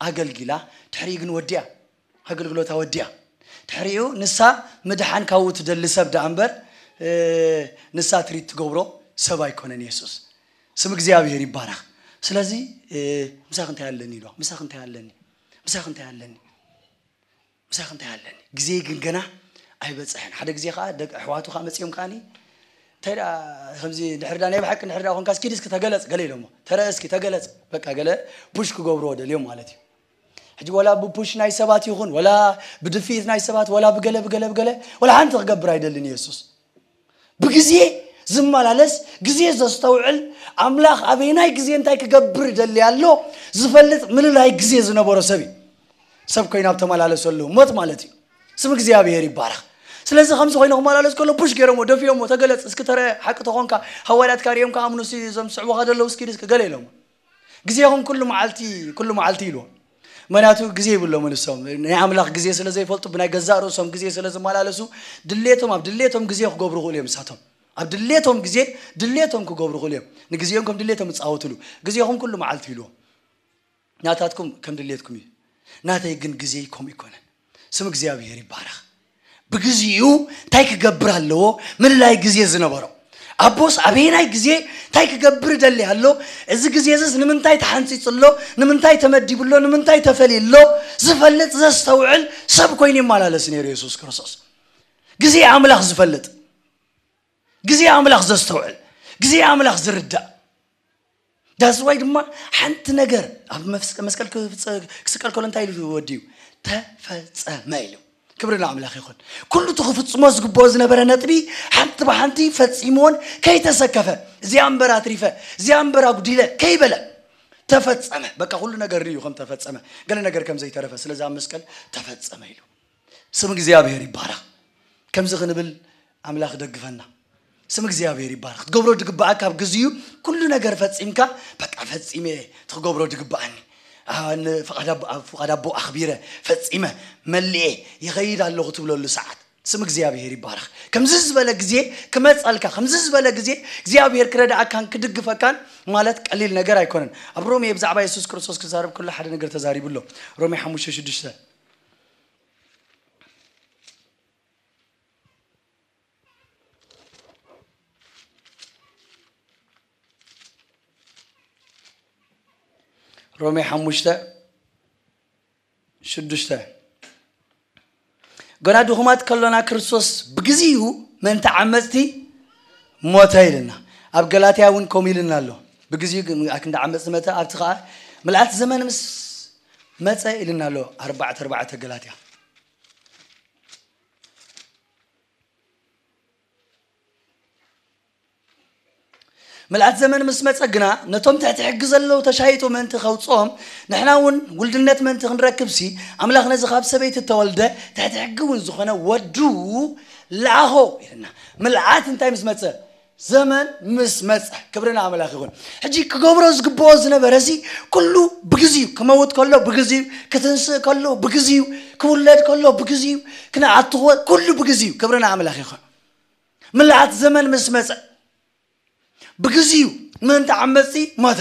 ኣገልጊላ፣ ድሕሪኡ ግን ወዲያ፣ ኣገልግሎታ ወዲያ። ድሕሪኡ ንሳ ምድሓን ካብኡ ትደሊ ሰብ ደኣ እምበር፣ እ፣ ንሳ ትርኢት ትገብሮ ሰብ ኣይኮነን የሱስ። ስም እግዚኣብሔር ይባረኽ። ስለዚ፣ እ፣ ምሳኺ እንታይ ኣለኒ ኢልዋ፣ ምሳኺ እንታይ ኣለኒ፣ ምሳኺ እንታይ ኣለኒ፣ ምሳኺ እንታይ ኣለኒ። ግዜ ግን ገና ኣይበጽሐን። ሓደ ግዜ ከኣ ደቂ ኣሕዋቱ ከኣ መጺኦም ከኣኒ፣ እንታይ ደኣ ከምዚ ድሕሪ ዳ ናይ ብሓቂ ድሕሪ ዳ ኮንካ እስኪ ድስኪ ተገለጽ ገለ ኢሎሞ። ተረአ እስኪ ተገለጽ። በቃ ገለ ፑሽ ክገብርዎ ደልዮም ማለት እዩ። ሕጂ ወላ ብፑሽ ናይ ሰባት ይኹን፣ ወላ ብድፍኢት ናይ ሰባት፣ ወላ ብገለ፣ ብገለ፣ ብገለ፣ ወላ ሓንቲ ክገብር ኣይደልን የሱስ። ብግዜ ዝመላለስ፣ ግዜ ዘስተውዕል፣ ኣምላኽ ኣበየናይ ግዜ እንታይ ክገብር ይደሊ ኣሎ ዝፈልጥ ምልላይ ግዜ ዝነበሮ ሰብ እዩ። ሰብ ኮይኑ ኣብ ተመላለሰሉ ሞት ማለት እዩ። ስም እግዚኣብሔር ይባረኽ። ስለዚ ከምዚ ኮይኑ ክመላለስ ከሎ ፑሽ ገይሮሞ፣ ደፊኦሞ፣ ተገለጽ እስኪ፣ ተረ ሓቂ ተኾንካ፣ ሃዋርያት ካሪኦም ከኣምኑ ሲ፣ እዞም ዝስዕቡኻ ዘለዉ እስኪ ድስኪ ገለ ኢሎሞ። ግዜኹም ኩሉ መዓልቲ፣ ኩሉ መዓልቲ ኢልዎም። ምኽንያቱ ግዜ ይብሎም ንሶም። ናይ ኣምላኽ ግዜ ስለ ዘይፈልጡ፣ ብናይ ገዛእ ርእሶም ግዜ ስለ ዝመላለሱ፣ ድሌቶም፣ ኣብ ድሌቶም ግዜ ክገብሩ ይኽእሉ እዮም ንሳቶም። ኣብ ድሌቶም ግዜ፣ ድሌቶም ክገብሩ ይኽእሉ እዮም። ንግዜኦም ከም ድሌቶም ይጻወትሉ። ግዜኹም ኩሉ መዓልቲ ኢልዎም። ናታትኩም ከም ድሌትኩም እዩ። ናተይ ግን ግዜ ከምኡ ይኮነን። ስም እግዚኣብሔር ይባረኽ። ብግዚኡ እንታይ ክገብር ኣለዎ? ምልላይ ግዜ ዝነበሮ ኣቦስ ኣበየናይ ግዜ እንታይ ክገብር ይደሊ ኣሎ? እዚ ግዜ እዚስ ንምንታይ ተሓንጺጹ ኣሎ? ንምንታይ ተመዲቡ ኣሎ? ንምንታይ ተፈልዩ ኣሎ? ዝፈልጥ ዘስተውዕል ሰብ ኮይኑ ይመላለስ ነይሩ የሱስ ክርስቶስ። ግዜ ኣምላኽ ዝፈልጥ፣ ግዜ ኣምላኽ ዘስተውዕል፣ ግዜ ኣምላኽ ዝርዳእ። ዳስዋይ ድማ ሓንቲ ነገር ኣብ መፍስ-፣ መስቀል ክፍጸ-፣ ክስቀል ከሎ እንታይ ኢሉ ወዲዩ? ተፈጸመ ኢሉ። ክብሪ ንኣምላኽ ይኹን። ኩሉ እቲ ክፍጽሞ ዝግብኦ ዝነበረ ነጥቢ ሓንቲ ብሓንቲ ፈጺምዎን ከይተሰከፈ፣ እዚኣ እምበር ኣትሪፈ፣ እዚኣ እምበር ኣጉዲለ ከይበለ ተፈጸመ። በቃ ኩሉ ነገር ርእዩ ከም ተፈጸመ፣ ገለ ነገር ከም ዘይተረፈ፣ ስለዚ ኣብ መስቀል ተፈጸመ ኢሉ። ስም እግዚኣብሔር ይባረኽ። ከምዚ ክንብል ኣምላኽ ደግፈና። ስም እግዚኣብሔር ይባረኽ። ክትገብሮ ድግብኣካ ኣብ ግዚኡ ኩሉ ነገር ፈጺምካ፣ በቃ ፈጺመ እቲ ክገብሮ ድግብኣኒ። ኣ፣ ን-፣ ፍቓድ ኣቦ-፣ ኣብ ፍቓድ ኣቦ ኣኽቢረ፣ ፈጺመ፣ መሊኤ፣ ይኸይድ ኣለኹ ትብለሉ ሰዓት። ስም እግዚኣብሔር ይባረኽ። ከምዚ ዝበለ ግዜ ክመጸልካ፣ ከምዚ ዝበለ ግዜ እግዚኣብሔር ክረድኣካን ክድግፈካን ማለት ቀሊል ነገር ኣይኮነን። ኣብ ሮሜ ብዛዕባ የሱስ ክርስቶስ ክዛረብ ከሎ ሓደ ነገር ተዛሪቡ ኣሎ። ሮሜ ሓሙሽተ ሽዱሽተ። ሮሜ ሓሙሽተ ሽዱሽተ። ገና ድኹማት ከሎና ክርስቶስ ብግዚኡ ምእንቲ ዓመጽቲ ሞተ ኢልና። ኣብ ገላትያ እውን ከምኡ ኢልና ኣሎ። ብግዚኡ ግን ክንዲ ዓመጽቲ መተ፣ ኣብቲ ኸኣ ምልኣት ዘመን ምስ መጸ ኢልና ኣሎ። ኣርባዕተ ኣርባዕተ ገላትያ። ምልኣት ዘመን ምስ መጸ ግና ነቶም ትሕቲ ሕጊ ዘለዉ ተሻይጡ ምእንቲ ከውጽኦም ንሕና እውን ውልድነት ምእንቲ ክንረክብሲ ኣምላኽ ነዚ ካብ ሰበይቲ እተወልደ ትሕቲ ሕጊ እውን ዝኾነ ወዱ ለኣኾ ኢልና። ምልኣት እንታይ ምስ መጸ? ዘመን ምስ መጸ። ክብሪ ንኣምላኽ ይኹን። ሕጂ ክገብሮ ዝግብኦ ዝነበረ ሲ ኩሉ ብግዜኡ፣ ክመውት ከሎ ብግዜኡ፣ ክትንስእ ከሎ ብግዜኡ፣ ክውለድ ከሎ ብግዜኡ፣ ክነኣትዎ ኩሉ ብግዜኡ። ክብሪ ንኣምላኽ ይኹን። ምልኣት ዘመን ምስ መጸ ብግዜኡ ምእንቲ ዓመጽቲ ሞተ።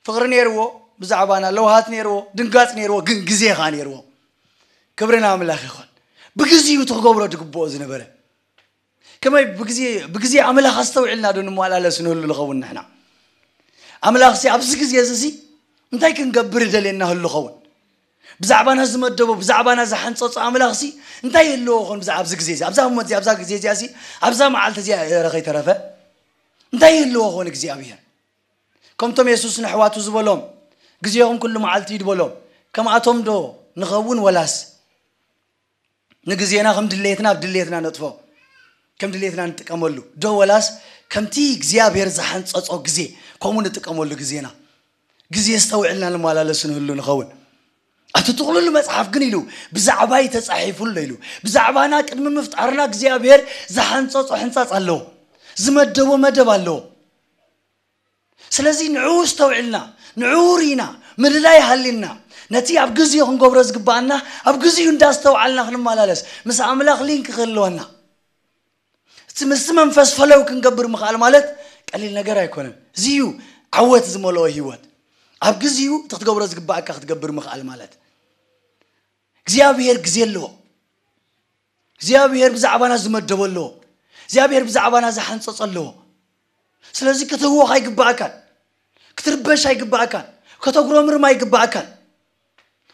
ፍቕሪ ነይርዎ ብዛዕባና፣ ለውሃት ነይርዎ፣ ድንጋጽ ነይርዎ፣ ግን ግዜ ኸኣ ነይርዎ። ክብሪ ንኣምላኽ ይኹን። ብግዜኡ እቲ ክገብሮ ዝግብኦ ዝነበረ። ከመይ ብግዜ፣ ብግዜ ኣምላኽ ኣስተውዒልና ዶ ንመላለስ ንህሉ ንኸውን ንሕና? ኣምላኽሲ ኣብዚ ግዜ እዚ እንታይ ክንገብር ይደልየና ህሉ ኸውን? ብዛዕባና ዝመደቦ፣ ብዛዕባና ዝሓንጸጾ ኣምላኽሲ እንታይ ይህልዎ ኾን ብዛ-፣ ኣብዚ ግዜ እዚ? ኣብዛ ህሞት እዚኣ፣ ኣብዛ ግዜ እዚኣሲ፣ ኣብዛ መዓልቲ እዚኣ እረ ከይተረፈ እንታይ ይህልዎ ኾን እግዚኣብሔር? ከምቶም የሱስ ንኣሕዋቱ ዝበሎም፣ "ግዜኹም ኩሉ መዓልቲ እዩ" ዝበሎም፣ ከምኣቶም ዶ ንኸውን ወላስ ንግዜና ከም ድሌትና ኣብ ድሌትና ነጥፎ፣ ከም ድሌትና ንጥቀመሉ ዶ ወላስ ከምቲ እግዚኣብሔር ዝሓንጸጾ ግዜ ከምኡ ንጥቀመሉ ግዜና? ግዜ ኣስተውዒልና ንመላለስ ንህሉ ንኸውን። ኣብቲ ጥቕልሉ መጽሓፍ ግን ኢሉ፣ "ብዛዕባይ ተጻሒፉ ኣሎ" ኢሉ። ብዛዕባና ቅድሚ ምፍጣርና እግዚኣብሔር ዝሓንጸጾ ሕንጻጽ ኣለዎ። ዝመደቦ መደብ ኣለዎ። ስለዚ ንዕኡ ኣስተውዒልና፣ ንዕኡ ርኢና፣ ምልላይ ሃሊና፣ ነቲ ኣብ ግዜኡ ክንገብሮ ዝግባኣና ኣብ ግዜኡ እንዳስተውዓልና ክንመላለስ፣ ምስ ኣምላኽ ሊንክ ክህልወና፣ እቲ ምስቲ መንፈስ ፈለው ክንገብር ምኽኣል ማለት ቀሊል ነገር ኣይኮነን። እዚ እዩ ዓወት ዝመልኦ ህይወት። ኣብ ግዜኡ እቲ ክትገብሮ ዝግባኣካ ክትገብር ምኽኣል ማለት። እግዚኣብሔር ግዜ ኣለዎ። እግዚኣብሔር ብዛዕባና ዝመደቦ ኣለዎ። እግዚኣብሔር ብዛዕባና ዝሓንጸጾ ኣለዎ። ስለዚ ክትህወኽ ኣይግባኣካን። ክትርበሽ ኣይግባኣካን። ከተጉረምርም ኣይግባኣካን።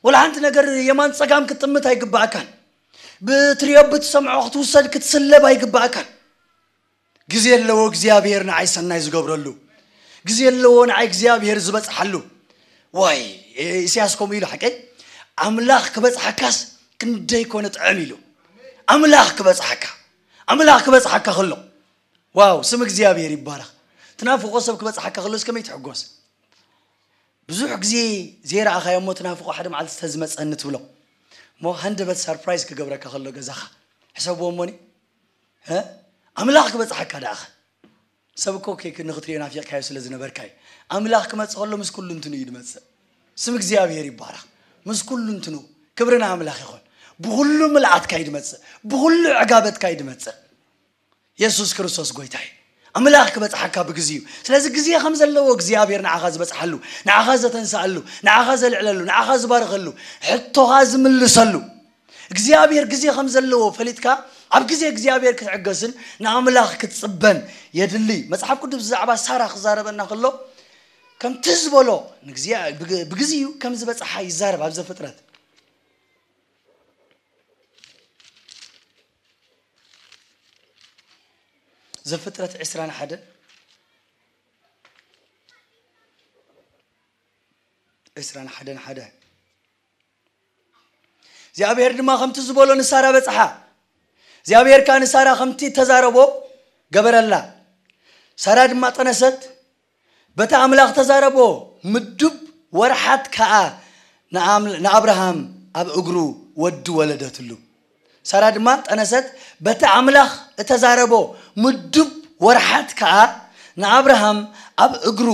ወላ ሓንቲ ነገር የማን ጸጋም ክትጥምት ኣይግባኣካን። ብትሪኦ ብትሰምዖ ክትውሰድ ክትስለብ ኣይግባኣካን። ግዜ ኣለዎ እግዚኣብሔር ንዓይ ሰናይ ዝገብረሉ። ግዜ ኣለዎ ንዓይ እግዚኣብሔር ዝበጽሓሉ። ዋይ፣ ኢሳያስ ከምኡ ኢሉ ሓቀይ፣ ኣምላኽ ክበጽሓካስ ክንደይ ኮነ ጥዕም ኢሉ። ኣምላኽ ክበጽሓካ፣ ኣምላኽ ክበጽሓካ ከሎ፣ ዋው፣ ስም እግዚኣብሔር ይባረኽ። ትናፍቆ ሰብ ክበጽሓካ ከሎስ ከመይ ትሕጎስ? ብዙሕ ግዜ ዘይረኣኻዮ እሞ ትናፍቆ ሓደ መዓልቲ ተዝመጸኒ ትብሎ። እሞ ሃንደበት ሰርፕራይዝ ክገብረካ ከሎ ገዛኻ። ሕሰብዎ እሞኒ። እ? ኣምላኽ ክበጽሓካ ደኣኸ። ሰብ እኮ ከይ ንኽትሪኦ ናፊቕካዮ ስለ ዝነበርካ እዩ። ኣምላኽ ክመጽእ ከሎ ምስ ኩሉ እንትኑ እዩ ድመጽእ። ስም እግዚኣብሔር ይባረኽ። ምስ ኩሉ እንትኑ ክብሪ ንኣምላኽ ይኹን። ብኹሉ ምልኣትካ እዩ ድመጽእ። ብኹሉ ዕጋበትካ እዩ ድመጽእ። የሱስ ክርስቶስ ጎይታ እዩ። ኣምላኽ ክበጽሓካ ብግዜ እዩ። ስለዚ ግዜ ከም ዘለዎ እግዚኣብሔር ንዓኻ ዝበጽሓሉ፣ ንዓኻ ዘተንስኣሉ፣ ንዓኻ ዘልዕለሉ፣ ንዓኻ ዝባርኸሉ፣ ሕቶኻ ዝምልሰሉ እግዚኣብሔር ግዜ ከም ዘለዎ ፈሊጥካ ኣብ ግዜ እግዚኣብሔር ክትዕገስን ንኣምላኽ ክትጽበን የድሊ። መጽሓፍ ቅዱስ ብዛዕባ ሳራ ክዛረበና ከሎ ከምቲ ዝበሎ ንግዜ- ብግ- ብግዜኡ ከም ዝበጽሓ ይዛረብ ኣብ ዘፍጥረት። ዘፍጥረት ዕስራን ሓደን ዕስራን ሓደን ሓደ። እግዚኣብሔር ድማ ከምቲ ዝበሎ ንሳራ በጽሓ። እግዚኣብሔር ከኣ ንሳራ ከምቲ እተዛረቦ ገበረላ። ሳራ ድማ ጠነሰት፣ በቲ ኣምላኽ ተዛረቦ ምዱብ ወርሓት ከኣ ንኣም- ንኣብርሃም ኣብ እግሩ ወዲ ወለደትሉ። ሳራ ድማ ጠነሰት፣ በቲ ኣምላኽ እተዛረቦ ምዱብ ወርሓት ከኣ ንኣብርሃም ኣብ እግሩ፣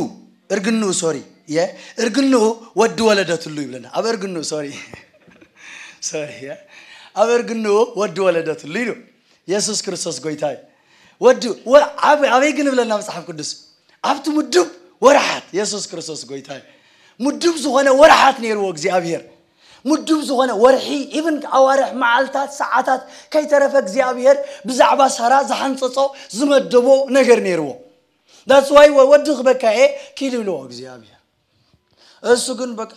እርግንኡ፣ ሶሪ፣ የ እርግንኡ ወዲ ወለደትሉ ይብለና። ኣብ እርግንኡ፣ ሶሪ፣ ሶሪ፣ የ ኣብ እርግንኡ ወዲ ወለደትሉ ኢሉ። የሱስ ክርስቶስ ጎይታ እዩ። ወዲ ወ- ኣብ- ኣበይ ግን ይብለና መጽሓፍ ቅዱስ? ኣብቲ ምዱብ ወርሓት። የሱስ ክርስቶስ ጎይታ እዩ። ምዱብ ዝኾነ ወርሓት ነይርዎ እግዚኣብሔር። ምዱብ ዝኾነ ወርሒ፣ ኢቭን ኣዋርሕ፣ መዓልታት፣ ሰዓታት ከይተረፈ እግዚኣብሔር ብዛዕባ ሳራ ዝሓንጸጾ ዝመደቦ ነገር ነይርዎ። That's why ወ- ወዲ ክበካ እየ ኪድ ይብልዎ እግዚኣብሔር። እሱ ግን በቃ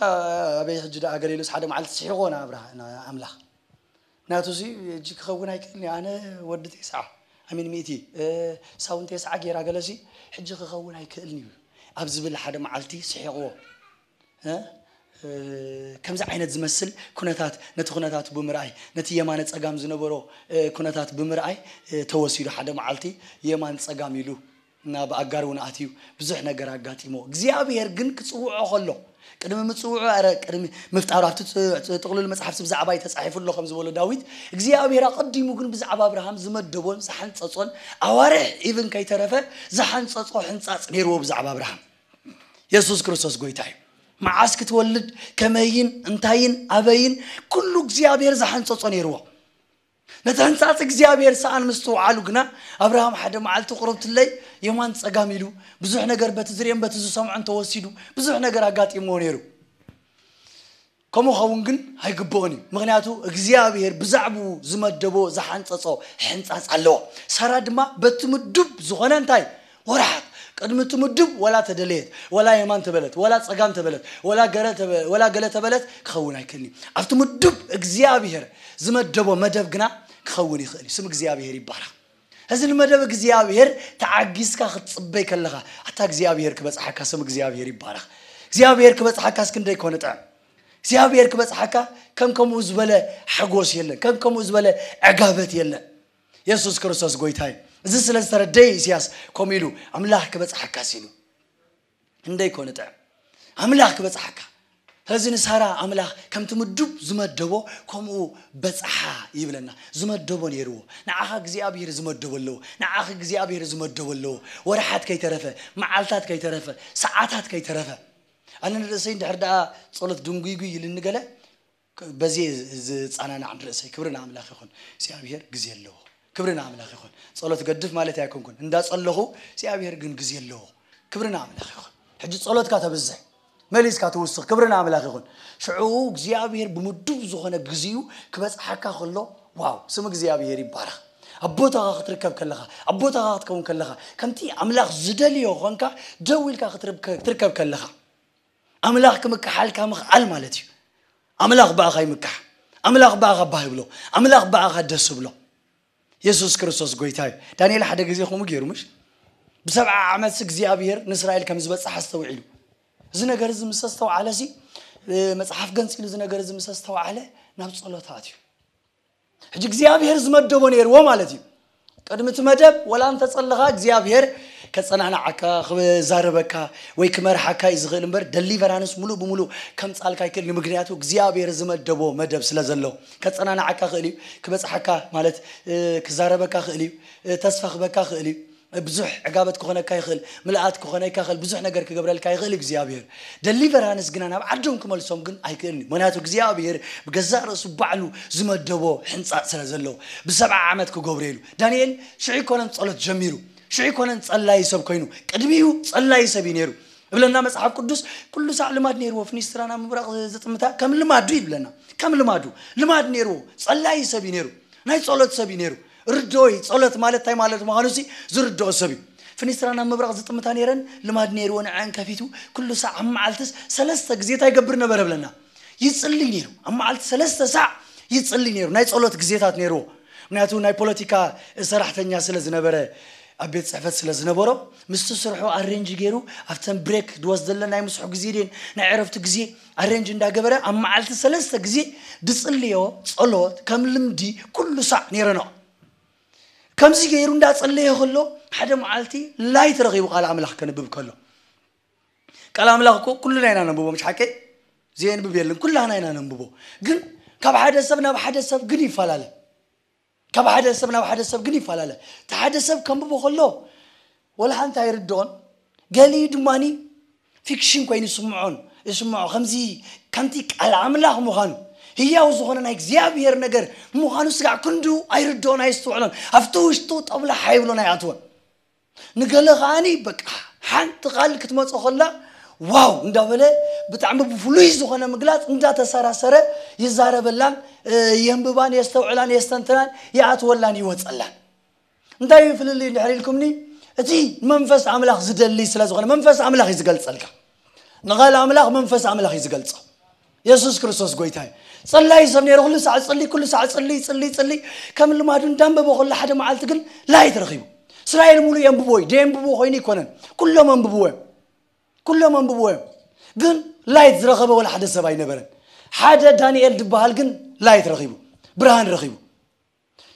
ኣበይ ሕጂ ደኣ ገለ ኢሉስ ሓደ መዓልቲ ስሒቆ ንኣብርሃ- ንኣምላኽ። ናቱ ሲ ሕጂ ክኸውን ኣይክእልን እዩ። ኣነ ወዲ ቴስዓ፣ ኣሚን፣ ሚእቲ፣ እ፣ ሳውን ቴስዓ ጌራ ገለሲ ሕጂ ክኸውን ኣይክእልን እዩ ኣብ ዝብል ሓደ መዓልቲ ስሒቕዎ። እ፣ እ፣ ከምዚ ዓይነት ዝመስል ኩነታት፣ ነቲ ኩነታት ብምርኣይ፣ ነቲ የማነ ጸጋም ዝነበሮ፣ እ፣ ኩነታት ብምርኣይ፣ እ፣ ተወሲዱ ሓደ መዓልቲ የማን ጸጋም ኢሉ ናብ ኣጋር እውን ኣትዩ ብዙሕ ነገር ኣጋጢሞ። እግዚኣብሔር ግን ክጽውዖ ከሎ፣ ቅድሚ ምጽውዑ፣ ኣረ፣ ቅድሚ ምፍጣሩ ኣብቲ ጥ- ጥ- ጥቕሉል መጽሓፍ ብዛዕባ እዩ ተጻሒፉ ኣሎ ከም ዝበሎ ዳዊት፣ እግዚኣብሔር ኣቐዲሙ ግን ብዛዕባ ኣብርሃም ዝመደቦን ዝሓንጸጾን ኣዋርሕ ኢቭን ከይተረፈ ዝሓንጸጾ ሕንጻጽ ነይርዎ ብዛዕባ ኣብርሃም። የሱስ ክርስቶስ ጎይታ እዩ። መዓስ ክትወልድ፣ ከመይን፣ እንታይን፣ ኣበይን፣ ኩሉ እግዚኣብሔር ዝሓንጸጾ ነይርዎ። ነቲ ሕንጻጽ እግዚኣብሔር ሰኣን ምስትውዓሉ ግና ኣብርሃም ሓደ መዓልቲ ቁሩብትለይ የማን ጸጋም ኢሉ ብዙሕ ነገር በቲ ዝርእዮን በቲ ዝሰምዖን ተወሲዱ ብዙሕ ነገር ኣጋጢምዎ ነይሩ። ከምኡ ኸውን ግን ኣይግብኦን እዩ። ምኽንያቱ እግዚኣብሔር ብዛዕባኡ ዝመደቦ ዝሓንጸጾ ሕንጻጽ ኣለዎ። ሳራ ድማ በቲ ምዱብ ዝኾነ እንታይ ወርሓት ቅድሚ እቲ ምዱብ ወላ ተደለየት፣ ወላ የማን ተበለት፣ ወላ ጸጋም ተበለት፣ ወላ ገረ ተበ- ወላ ገለ ተበለት ክኸውን ኣይክእልን እዩ። ኣብቲ ምዱብ እግዚኣብሔር ዝመደቦ መደብ ግና ክኸውን ይኽእል እዩ። ስም እግዚኣብሔር ይባረኽ። እዚ ንመደብ እግዚኣብሔር ተዓጊስካ ክትጽበይ ከለኻ ኣታ እግዚኣብሔር ክበጽሓካ፣ ስም እግዚኣብሔር ይባረኽ። እግዚኣብሔር ክበጽሓካስ ክንደይ ኮነ ጥዕም። እግዚኣብሔር ክበጽሓካ ከም ከምኡ ዝበለ ሓጎስ የለን፣ ከም ከምኡ ዝበለ ዕጋበት የለን። የሱስ ክርስቶስ ጎይታ እዩ። እዚ ስለ ዝተረደየ ኢሳያስ ከምኡ ኢሉ ኣምላኽ ክበጽሓካስ ኢሉ። እንደ ይኮነ ጥዕም ኣምላኽ ክበጽሓካ። ስለዚ ንሳራ ኣምላኽ ከምቲ ምዱብ ዝመደቦ ከምኡ በጽሓ ይብለና። ዝመደቦ ነይርዎ። ንዓኻ እግዚኣብሔር ዝመደቦ ኣለዎ። ንዓኺ እግዚኣብሔር ዝመደቦ ኣለዎ። ወርሓት ከይተረፈ፣ መዓልታት ከይተረፈ፣ ሰዓታት ከይተረፈ። ኣነ ንርእሰይ እንድሕር ደኣ ጸሎት ድንጉይጉይ ኢልኒ ገለ፣ በዚ ዝጸናናዕ ንርእሰይ። ክብሪ ንኣምላኽ ይኹን። እግዚኣብሔር ግዜ ኣለዎ። ክብሪ ንኣምላኽ ይኹን። ጸሎት ገድፍ ማለት ኣይኮንኩን። እንዳጸለኹ እግዚኣብሔር ግን ግዜ ኣለዎ። ክብሪ ንኣምላኽ ይኹን። ሕጂ ጸሎትካ ተብዝሕ፣ መሊስካ ትውስኽ። ክብሪ ንኣምላኽ ይኹን። ሽዑ እግዚኣብሔር ብምዱብ ዝኾነ ግዜኡ ክበጽሓካ ከሎ፣ ዋው፣ ስም እግዚኣብሔር ይባረኽ። ኣብ ቦታኻ ክትርከብ ከለኻ፣ ኣብ ቦታኻ ክትከውን ከለኻ፣ ከምቲ ኣምላኽ ዝደልዮ ኾንካ ደው ኢልካ ክትርከብ ከለኻ፣ ኣምላኽ ክምክሓልካ ምኽኣል ማለት እዩ። ኣምላኽ ብኣኻ ይምካሕ። ኣምላኽ ብኣኻ ባህ ይብሎ። ኣምላኽ ብኣኻ ደስ ይብሎ። የሱስ ክርስቶስ ጎይታ እዩ። ዳንኤል ሓደ ግዜ ከምኡ ገይሩ፣ ምሽ? ብሰብዓ ዓመት እግዚኣብሔር ንእስራኤል ከም ዝበጽሕ ኣስተውዒሉ። እዚ ነገር እዚ ምስ ኣስተውዓለ ሲ፣ እ፣ መጽሓፍ ገንጺሉ፣ እዚ ነገር እዚ ምስ ኣስተውዓለ ናብ ጸሎት ኣትዩ። ሕጂ እግዚኣብሔር ዝመደቦ ነይርዎ ማለት እዩ። ቅድሚ እቲ መደብ ወላ እንተጸለኻ እግዚኣብሔር ከጸናንዓካ፣ ክዛረበካ ወይ ክመርሓካ እዩ ዝኽእል እምበር፣ ደሊቨራንስ ሙሉእ ብሙሉእ ከምጻልካ ኣይክእል። ንምክንያቱ እግዚኣብሔር ዝመደቦ መደብ ስለ ዘሎ፣ ከጸናንዓካ ክእል እዩ፣ ክበጽሓካ ማለት፣ እ፣ ክዛረበካ ክእል እዩ፣ እ፣ ተስፋ ክበካ ክእል እዩ። ብዙሕ ዕጋበት ክኾነካ ይኽእል፣ ምልኣት ክኾነካ ይኽእል፣ ብዙሕ ነገር ክገብረልካ ይኽእል እግዚኣብሔር። ደሊቨራንስ ግና ናብ ዓዶም ክመልሶም ግን ኣይክእልን እዩ። ምክንያቱ እግዚኣብሔር ብገዛእ ርእሱ ባዕሉ ዝመደቦ ሕንጻጽ ስለ ዘለዎ፣ ብሰብዓ ዓመት ክገብሮ ኢሉ። ዳንኤል ሽዑ ኣይኮነን ጸሎት ጀሚሩ፣ ሽዑ ኣይኮነን ጸላዪ ሰብ ኮይኑ፣ ቅድሚኡ ጸላዪ ሰብ እዩ ነይሩ። እብለና መጽሓፍ ቅዱስ፣ ኩሉ ሳዕ ልማድ ነይርዎ፣ ፍኒስትራ ናብ ምብራቕ ዝጥምታ ከም ልማዱ ይብለና። ከም ልማዱ ልማድ ነይርዎ። ጸላዪ ሰብ እዩ ነይሩ። ናይ ጸሎት ሰብ እዩ ነይሩ። ርድኦ እዩ። ጸሎት ማለት እንታይ ማለት ምዃኑ ሲ ዝርድኦ ሰብ እዩ። ፍኒስትራ ናብ ምብራቕ ዝጥምታ ነይረን፣ ልማድ ነይርዎ። ንዐን ከፊቱ ኩሉ ሳዕ ኣብ መዓልትስ ሰለስተ ግዜ እንታይ ይገብር ነበረ እብለና? ይጽልይ ነይሩ። ኣብ መዓልቲ ሰለስተ ሳዕ ይጽልይ ነይሩ። ናይ ጸሎት ግዜታት ነይርዎ። ምክንያቱ ናይ ፖለቲካ ሰራሕተኛ ስለ ዝነበረ፣ ኣብ ቤት ጽሕፈት ስለ ዝነበሮ፣ ምስቲ ስርሑ ኣሬንጅ ገይሩ፣ ኣብተን ብሬክ ዝወስደለን ናይ ምስሑ ግዜ ድየን ናይ ዕረፍቲ ግዜ ኣሬንጅ እንዳገበረ፣ ኣብ መዓልቲ ሰለስተ ግዜ ዝጽልዮ ጸሎት ከም ልምዲ ኩሉ ሳዕ ነይረኖ። ከምዚ ገይሩ እንዳጸለየ ከሎ፣ ሓደ መዓልቲ ላይት ረኺቡ ቃል ኣምላኽ ከንብብ ከሎ። ቃል ኣምላኽ እኮ ኩልና ኢና ነንብቦ፣ ምሽ ሓቀይ? ዘየንብብ የለን፣ ኩላና ኢና ነንብቦ። ግን ካብ ሓደ ሰብ ናብ ሓደ ሰብ ግን ይፈላለ። ካብ ሓደ ሰብ ናብ ሓደ ሰብ ግን ይፈላለ። እቲ ሓደ ሰብ ከንብቦ ከሎ፣ ወላ ሓንቲ ኣይርድኦን። ገሊኡ ድማኒ ፊክሽን ኮይኑ ይስምዖን፣ ይስምዖ። ከምዚ፣ ከምቲ ቃል ኣምላኽ ምዃኑ፣ ህያው ዝኾነ ናይ እግዚኣብሔር ነገር ምዃኑ ስጋዕ ክንዱ ኣይርድኦን፣ ኣየስተውዕሎን። ኣብቲ ውሽጡ ጠብላሕ ኣይብሎን፣ ኣይኣትዎን። ንገለ ከዓኒ በቃ ሓንቲ ቃል ክትመጾ ከላ ዋው እንዳበለ ብጣዕሚ ብፍሉይ ዝኾነ ምግላጽ እንዳተሰራሰረ ይዛረበላን፣ እ፣ የንብባን፣ የስተውዕላን፣ የስተንትናን፣ ይኣትወላን ይወጸላን። እንታይ እዩ ፍልልይ እንድሕር ኢልኩምኒ፣ እቲ መንፈስ ኣምላኽ ዝደሊ ስለ ዝኾነ መንፈስ ኣምላኽ እዩ ዝገልጸልካ። ንቓል ኣምላኽ መንፈስ ኣምላኽ እዩ ዝገልጾ። የሱስ ክርስቶስ ጎይታ እዩ። ጸላይ ሰብ ነይሩ፣ ኩሉ ሳዕ ጽሊ፣ ኩሉ ሳዕ ጽሊ፣ ጽሊ፣ ጽሊ። ከም ልማዱ እንዳንበበ ከሎ ሓደ መዓልቲ ግን ላይት ረኺቡ። እስራኤል ሙሉእ የንብቦ እዩ። ደየንብቦ ኮይኑ ኣይኮነን። ኩሎም ኣንብብዎ እዮም። ኩሎም ኣንብብዎ እዮም። ግን ላይት ዝረኸበ ወላ ሓደ ሰብ ኣይነበረን። ሓደ ዳንኤል ዝበሃል ግን ላይት ረኺቡ፣ ብርሃን ረኺቡ።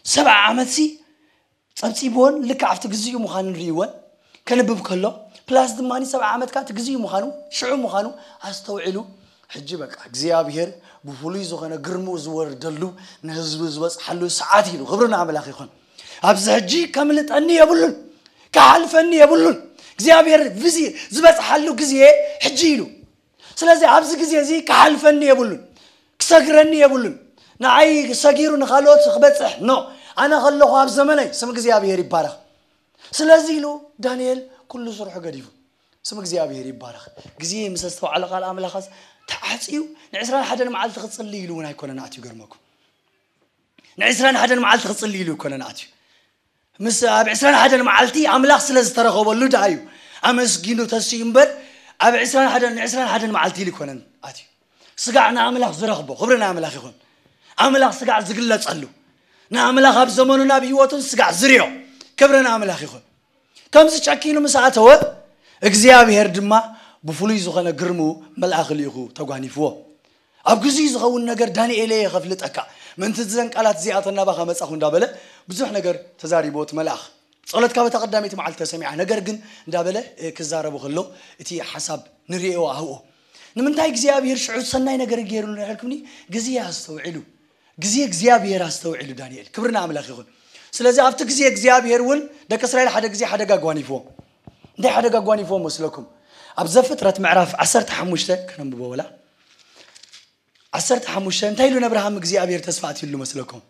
ሰብዓ ዓመትሲ ጸብጺብዎን ልክዕ ኣብቲ ግዜኡ ምዃኑ ርእይዎን ከንብብ ከሎ፣ ፕላስ ድማ ሰብዓ ዓመት ከኣ እቲ ግዜኡ ምዃኑ፣ ሽዑ ምዃኑ ኣስተውዒሉ፣ ሕጂ በቃ እግዚኣብሔር ብፍሉይ ዝኾነ ግርምኡ ዝወርደሉ፣ ንህዝቡ ዝበጽሓሉ ሰዓት ኢሉ። ክብሪ ንኣምላኽ ይኹን። ኣብዚ ሕጂ ከምልጠኒ የብሉን፣ ክሓልፈኒ የብሉን። እግዚኣብሔር ብዚ ዝበጽሓሉ ግዜ ሕጂ ኢሉ። ስለዚ ኣብዚ ግዜ እዚ ክሓልፈኒ የብሉን፣ ክሰግረኒ የብሉን። ንዓይ ሰጊሩ ንኻልኦት ክበጽሕ፣ ኖ፣ ኣነ ከለኹ ኣብ ዘመነይ። ስም እግዚኣብሔር ይባረኽ። ስለዚ ኢሉ ዳንኤል ኩሉ ስርሑ ገዲፉ። ስም እግዚኣብሔር ይባረኽ። ግዜ ምስ ኣስተውዓለ ቃል ኣምላኸስ ተዓጽዩ ንዕስራን ሓደን መዓልቲ ክጽሊ ኢሉ እውን ኣይኮነን ኣትዩ። ገርመኩም። ንዕስራን ሓደን መዓልቲ ክጽሊ ኢሉ ኣይኮነን ኣትዩ። ምስ ኣብ ዕስራን ሓደን መዓልቲ ኣምላኽ ስለ ዝተረኸበሉ ደኣ እዩ ኣመስጊኑ ተሲኡ እምበር፣ ኣብ ዕስራን ሓደን፣ ዕስራን ሓደን መዓልቲ ኢሉ ኣይኮነን ኣትዩ። ስጋዕ ንኣምላኽ ዝረኽቦ፣ ክብሪ ንኣምላኽ ይኹን። ኣምላኽ ስጋዕ ዝግለጸሉ፣ ንኣምላኽ ኣብ ዘመኑን ኣብ ህይወቱን ስጋዕ ዝርዮ፣ ክብሪ ንኣምላኽ ይኹን። ከምዚ ጨኪኑ ምስ ኣተወ፣ እግዚኣብሔር ድማ ብፍሉይ ዝኾነ ግርምኡ መልኣኽ ልኢኹ ተጓኒፍዎ። ኣብ ግዜኡ ዝኸውን ነገር ዳንኤለየ ከፍልጠካ፣ ምእንቲ እዘን ቃላት እዚኣተን ናባኻ መጻኹ እንዳበለ ብዙሕ ነገር ተዛሪብዎ እቲ መልኣኽ። ጸሎትካ በታ ቀዳመይቲ መዓልቲ ተሰሚዓ፣ ነገር ግን እንዳበለ፣ እ፣ ክዛረቡ ከሎ እቲ ሓሳብ ንርእዮ ኣብኦ። ንምንታይ እግዚኣብሔር ሽዑ ሰናይ ነገር ገይሩሉ ንሕልኩምኒ? ግዜ ኣስተውዒሉ። ግዜ እግዚኣብሔር ኣስተውዒሉ ዳንኤል። ክብሪ ንኣምላኽ ይኹን። ስለዚ ኣብቲ ግዜ እግዚኣብሔር እውን ደቂ እስራኤል ሓደ ግዜ ሓደጋ ኣጓኒፍዎም። እንታይ ሓደጋ ኣጓኒፍዎም መስለኩም? ኣብ ዘፍጥረት ምዕራፍ ዓሰርተ ሓሙሽተ ከነንብቦ ወላ። ዓሰርተ ሓሙሽተ እንታይ ኢሉ ነብርሃም እግዚኣብሔር ተስፋ ኣትይሉ መስለኩም?